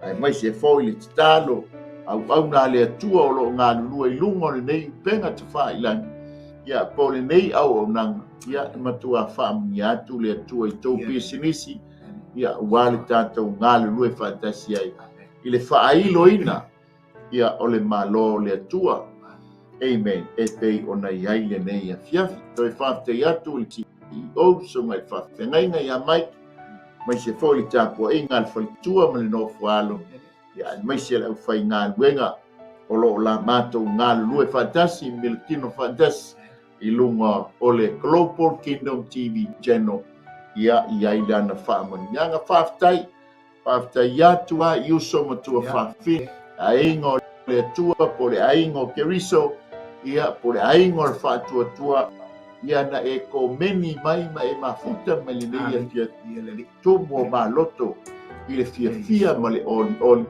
aemaise foi le tatalo. Auauna a le Atua o lo o galulue i luga o lenei upega tafailagi, ia, po o lenei auaunaga, ia, e matua faamanuia atu le Atua i tou pisinisi, ia, aua le tatou galulue faatasi ai i le faailoina, ia, o le Malo o le Atua. Amen. E pei ona i ai lenei afiafi. Toe faafetai atu i le CEO, Susuga i le Faafeagaiga ia Mike, aemaise foi le tapuaiga a le faletua ma le nofoalo, ia aemaise le aufaigaluega o lo o la matou galulue faatasi, militino faatasi i luga o le Global Kingdom TV Channel, ia i ai lana faamanuiaga. Faafetai, faafetai atu lava i uso ma tuafafine, aiga o le Atua po o le aiga o Keriso, ia po o le aiga o le Faatuatua, ia na e komeni mai ma e mafuta mai lenei afiafi. Tumu o maloto i le fiafia ma le olioli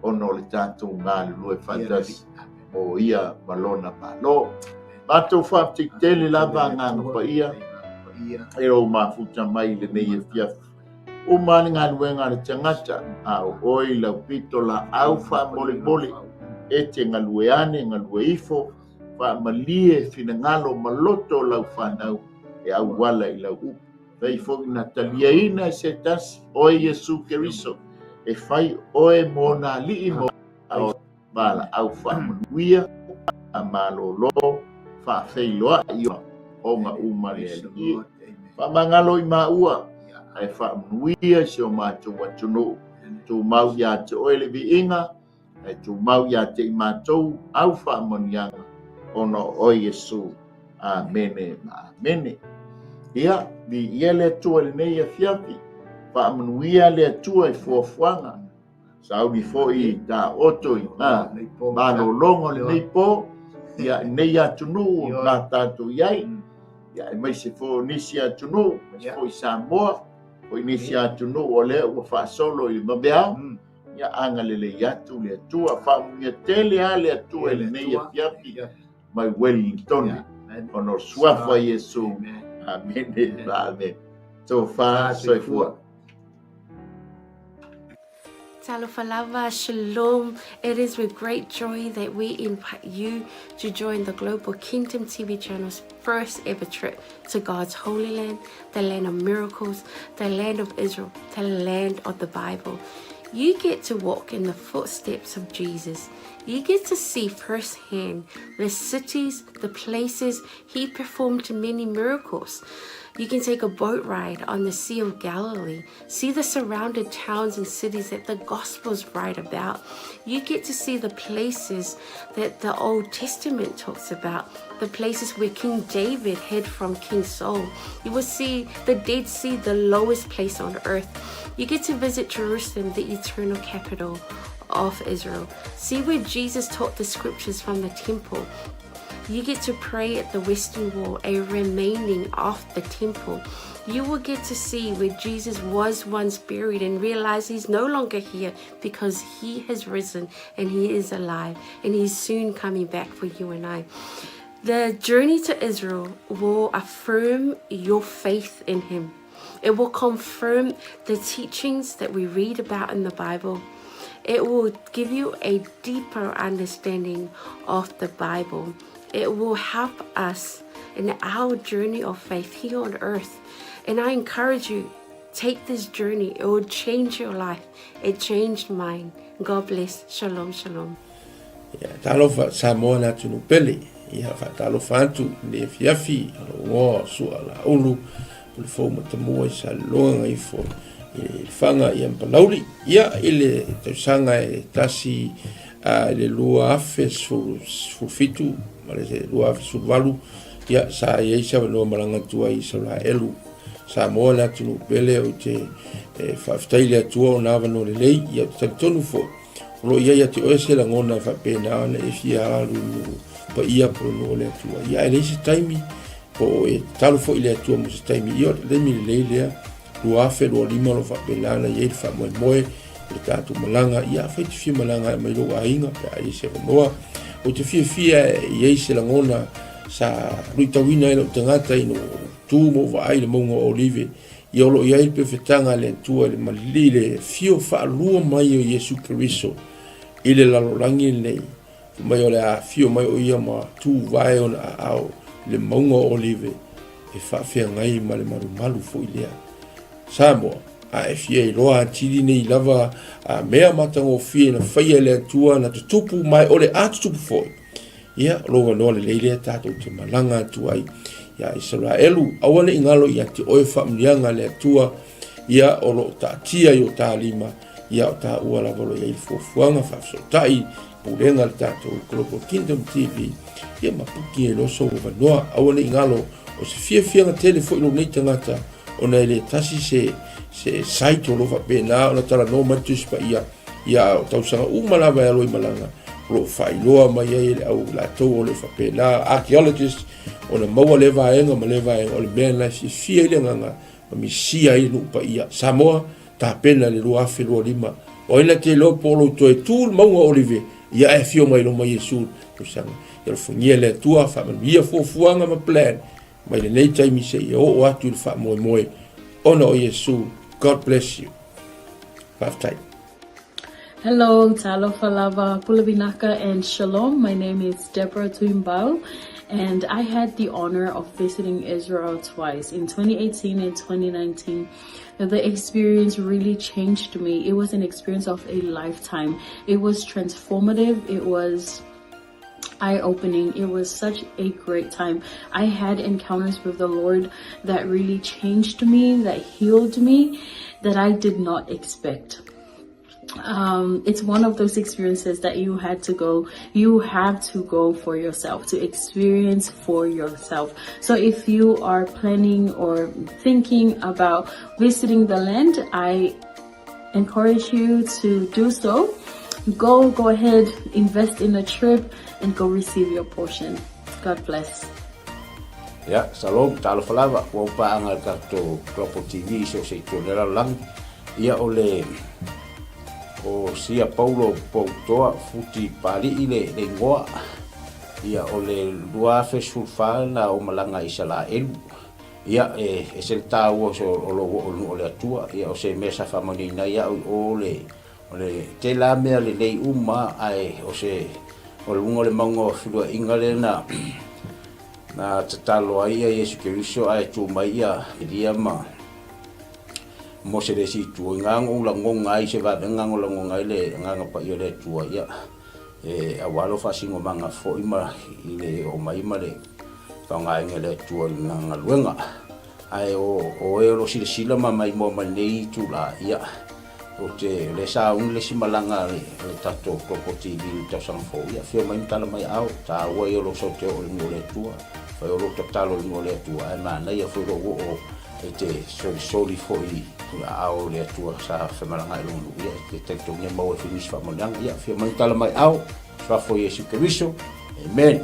ona o le tatou galulue faatasi mo ia ma lona Malo. Matou faafetai tele lava Agaga Paia e lou mafuta mai i lenei afiafi. Uma le galuega a le tagata, a o oe i lau pito laau faamolemole e te galue ane, galue ifo, faamalie finagalo ma loto o lau fanau e auala i lau upu. Fai foi na taliaina e se tasi, oe Iesu Keriso, e fai oe mo ona alii ma valaau faamanuia a malolo faafeiloai ona uma le Alii. Faamagalo i maua, ae faamanuia i si o matou atunuu. Tumau ia te oe le viiga, Ae tumau ia te i matou au faamanuiaga ona o oe Iesu. Amene ma amene. Ia, viia le Atua i lenei afiafi. Faamanuia le Atua i fuafuaga. Sauni foi i taoto i malologa o lenei po, ia, lenei atunuu na tatou i ai, ia, aemaise foi o nisi atunuu, aemaise foi Samoa, foi nisi atunuu o lea ua faasolo i le vaveao. Ia agalelei atu le Atua, faamanuia tele lava le Atua i lenei afiafi mai Wellington, ona o suafa o Iesu. Amene, amene. Tofa soifua. Talofa lava, shalom. It is with great joy that we invite you to join the Global Kingdom TV channel's first ever trip to God's holy land, the land of miracles, the land of Israel, the land of the Bible. You get to walk in the footsteps of Jesus. You get to see firsthand the cities, the places he performed many miracles. You can take a boat ride on the Sea of Galilee, see the surrounded towns and cities that the Gospels write about. You get to see the places that the Old Testament talks about, the places where King David hid from King Saul. You will see the Dead Sea, the lowest place on earth. You get to visit Jerusalem, the eternal capital of Israel. See where Jesus taught the scriptures from the temple. You get to pray at the Western Wall, a remaining of the temple. You will get to see where Jesus was once buried and realize he's no longer here because he has risen and he is alive and he's soon coming back for you and I. The journey to Israel will affirm your faith in him. It will confirm the teachings that we read about in the Bible. It will give you a deeper understanding of the Bible. It will help us in our journey of faith here on earth. And I encourage you, take this journey. It will change your life. It changed mine. God bless. Shalom, shalom. Ia, talofa Samoa le atunuu pele. Ia, faatalofa atu i le afiafi o lou igoa o Sua Laulu, o le fou matamua i Saleloga gaifo i le Lefaga ia ma Palauli. Ia, i le tausaga e tasi i le 2017 ma le 2018, ia, sa i ai se avanoa malaga atu ai i Saulaelu. Samoa le atunuu pele, ou te faafetai i le Atua ona avanoa lelei, ia, ou te talitonu foi, O lo o i ai ia te oe se lagona e faapena ona e fia alu i nuu paia po o le nuu o le Atua. Ia ae leai se taimi, po o e tatalo foi i le Atua mo se taimi. Ia o le taimi lelei lea, 2025 o lo o faapena ona i ai le faamoemoe o le tatou malaga. Ia afai e te fia malaga e aumai lou aiga pe a i ai se avanoa. Ou te fiafia e i ai se lagona sa luitauina ai lou tagata ina ua ou tu ma ou vaai i le mauga o Olive. Ia o lo o i ai le pefetaga a le Atua i le malili, le afio faalua mai o Iesu Keriso. i le lalolagi lenei, fai mai o le a afio mai o ia ma tuvae ona aao i le mauga o Olive e faafeagai ma le malumalu foi lea. Samoa, a e fia iloa atili nei lava a mea matagofie na faia e le Atua na tutupu ma e o le a tutupu foi, ia, o lou avanoa lelei lea tatou te malaga atu ai ia Isaraelu. Aua ne i galo ia te oe faamanuiaga a le Atua, ia o lo o taatia i o ta lima, ia o taua lava o lo o i ai le fuafuaga faafesootai pulega a le tatou Global Kingdom TV, ia ma puki ai loa sou avanoa. Aua ne i galo, o se fiafiaga tele foi lou nei tagata, ona e le tasi se, se site o lo o faapena ona talanoa mai le Tusi Paia, ia o tausaga uma lava e alo i malaga, o lo o faailoa mai ai e le au latou o lo o faapena, archaeologist, ona maua lea vaega ma lea vaega, o le mea lena e fiafia ai le agaga ma misia ai le nuu paia. Samoa, tapena le 2025. O ai na te iloa po o lou toe tu le mauga o Olive, ia ae afio mai loma Iesu le tausaga. Ia alofagia le Atua, faamanuia fuafuaga ma plan mai lenei taimi seia oo atu i le faamoemoe ona o Iesu. God bless you. Faafetai. Hello, talofa lava, pule vinaka and shalom. My name is Deborah Tuimbau and I had the honor of visiting Israel twice in 2018 and 2019. The experience really changed me. It was an experience of a lifetime. It was transformative. It was eye-opening. It was such a great time. I had encounters with the Lord that really changed me, that healed me, that I did not expect. It's one of those experiences that you had to go, you have to go for yourself, to experience for yourself. So if you are planning or thinking about visiting the land, I encourage you to do so. Go, go ahead, invest in a trip and go receive your portion. God bless. Ia, shalom, talofa lava, ua ou paaga i le tatou Global TV i so o se itu o le lalolagi. Ia, o le, o Sia Paulo Poutoa Futi Pali'i le, le igoa. Ia, o le 2014 na ou malaga i Isalaelu. Ia, e ese le taua o se, o lou oo i le nuu o le Atua. Ia, o se mea sa faamanuiaina ai au i o le, o le tele lava mea lelei uma, ae o se, o luga o le mauga o feluaiga lea na, na tatalo ai ia Iesu Keriso ae tu mai ia Elia ma Mose le isi itu. I na ou lagona ai se vavega na lagona ai le Agaga Paia o le Atua, ia, e aua lou faasinomaga foi ma i le oo mai ma le faaaogaina e le Atua i lana galuega. Ae o oe o lo o silasila ma maimoa mai lenei itula, ia, ou te, o lea sa uni le isi malaga a le tatou Global TV i le tausaga fou, ia, afio mai ma tala mai aao, taua ia o lou sau te oo i le nuu o le Atua, fai o lou tatalo i le nuu o le Atua, ae manaia foi lou oo e te solisoli foi i aao o le Atua sa femalagaai i lona nuu, ia, e te talitonu e maua ai foi nisi faamanuiaga. Ia, afio mai ma tala mai aao, Suafa o Iesu Keriso. Amen.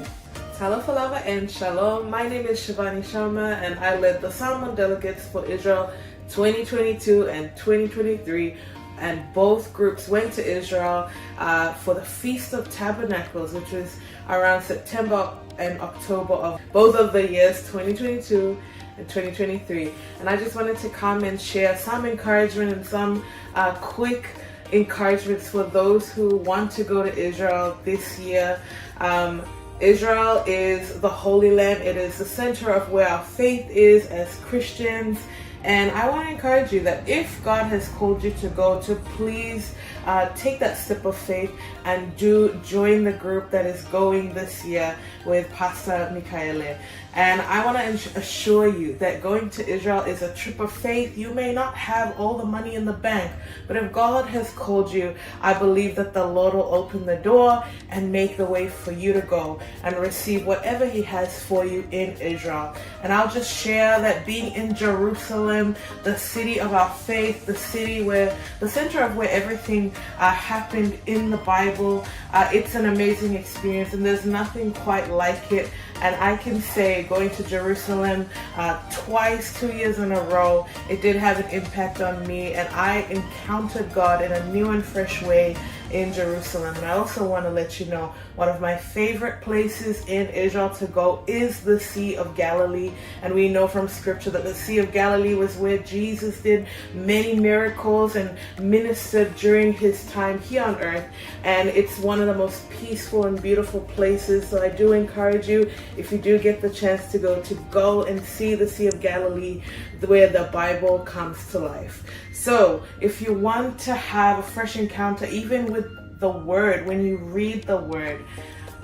Talofa lava and shalom. My name is Shivani Sharma and I led the Samoan delegates for Israel 2022 and 2023 and both groups went to Israel uh, for the Feast of Tabernacles, which was around September and October of both of the years 2022 and 2023. And I just wanted to come and share some encouragement and some uh, quick encouragements for those who want to go to Israel this year. Um, Israel is the Holy Land. It is the center of where our faith is as Christians. And I want to encourage you that if God has called you to go, to please uh, take that step of faith and do join the group that is going this year with Pastor Mikaele. And I want to assure you that going to Israel is a trip of faith. You may not have all the money in the bank, but if God has called you, I believe that the Lord will open the door and make the way for you to go and receive whatever He has for you in Israel. And I'll just share that being in Jerusalem, the city of our faith, the city where the center of where everything uh, happened in the Bible, uh, it's an amazing experience, and there's nothing quite like it. And I can say going to Jerusalem uh, twice, two years in a row, it did have an impact on me. And I encountered God in a new and fresh way in Jerusalem. And I also want to let you know one of my favorite places in Israel to go is the Sea of Galilee. And we know from scripture that the Sea of Galilee was where Jesus did many miracles and ministered during his time here on earth. And it's one of the most peaceful and beautiful places. So I do encourage you, if you do get the chance to go, to go and see the Sea of Galilee where the Bible comes to life. So if you want to have a fresh encounter, even with the Word, when you read the Word,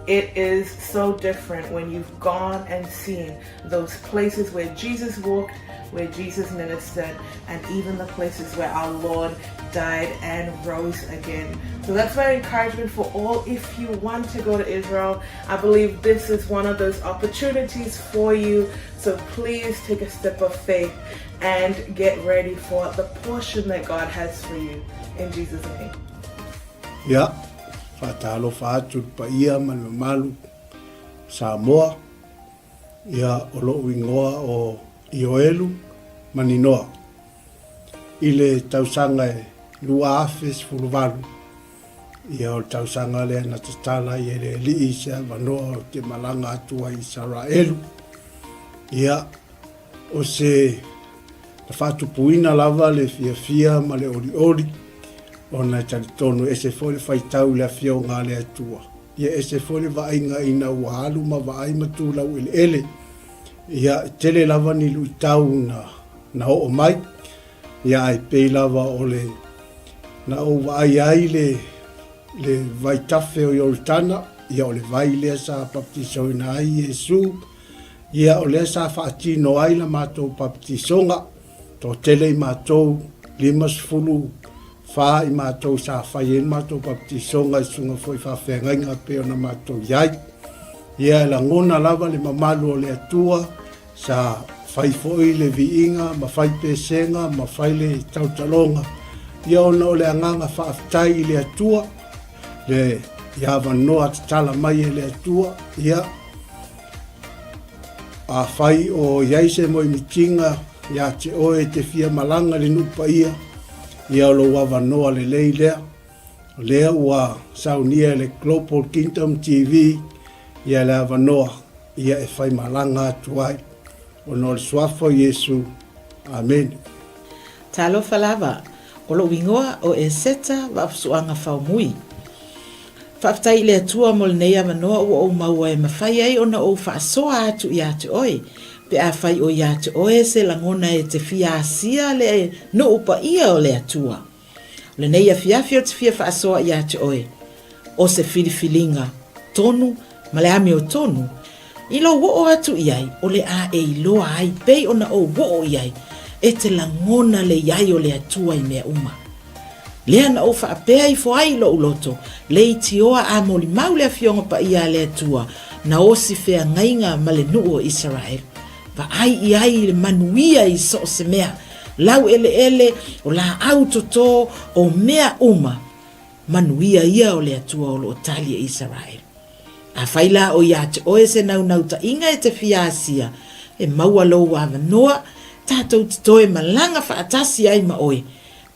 it is so different when you've gone and seen those places where Jesus walked, where Jesus ministered, and even the places where our Lord died and rose again. So that's my encouragement for all. If you want to go to Israel, I believe this is one of those opportunities for you. So please take a step of faith and get ready for the portion that God has for you. In Jesus' name. Ia, faatalofa atu i le paia ma le mamalu Samoa, ia o lo'u igoa o Ioelu Maninoa. I le tausaga e 2018, ia o le tausaga lea na tatala ai e le Alii se avanoa ou te malaga atu ai i Isaraelu. Ia, o se na faatupuina lava le fiafia ma le olioli, ona e talitonu e ese foi le faitau i le Afioga a le Atua. Ia ese foi le vaaiga ina ua alu ma vaai ma tu laueleele. Ia, e tele lava ni luitau na, na oo mai, ia ae pei lava o le na ou vaai ai le, le vaitafe o Ioritana, ia o le vai lea sa baptisoina ai Iesu, ia o lea sa faatino ai la matou baptisoga, toatele i matou, 54 i matou sa fai ai le matou baptisoga i susuga foi i faafeagaiga pei ona matou i ai. Ia e lagona lava le mamalu o le Atua, sa fai foi le viiga ma fai pesega ma fai le tautaloga, ia ona o le agaga faafetai i le Atua, le i avanoa tatala mai e le Atua, ia afai o i ai se moemitiga ia te oe e te fia malaga i le nuu paia, ia o lou avanoa lelei lea. O lea ua saunia e le Global Kingdom TV ia le avanoa ia e faimalaga atu ai ona o le Suafa o Iesu. Amene. Talofa lava, o lou igoa o Eseta Vaafusuaga Faumui. Faafetai i le Atua mo lenei avanoa ua ou maua e mafai ai ona ou faasoa atu ia te oe, pe afai o ia te oe se lagona e te fia asia le nuu paia o le Atua. O lenei afiafi ou te fia faasoa ia te oe, o se filifiliga tonu ma le amiotonu, i lou oo atu i ai o le a e iloa ai pei ona ou oo i ai, e te lagona le i ai o le Atua i mea uma. Lea na ou faapea ifo ai i lou loto, leitioa a molimau le Afioga Paia a le Atua, na osi feagaiga ma le nuu o Isaraelu. Vaai i ai i le manuia i so o se mea, laueleele, o laau toto, o mea uma, manuia ia o le Atua o lo o tali e Isaraelu. Afai la o ia te oe se naunautai-ga e te fia asia, e maua lou avanoa, tatou te toe malaga faatasi ai ma oe,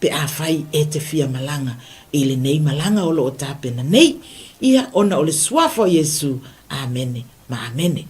pe afai e te fia malaga i lenei malaga o lo o tapena nei, ia ona o le Suafa o Iesu. Amene ma amene.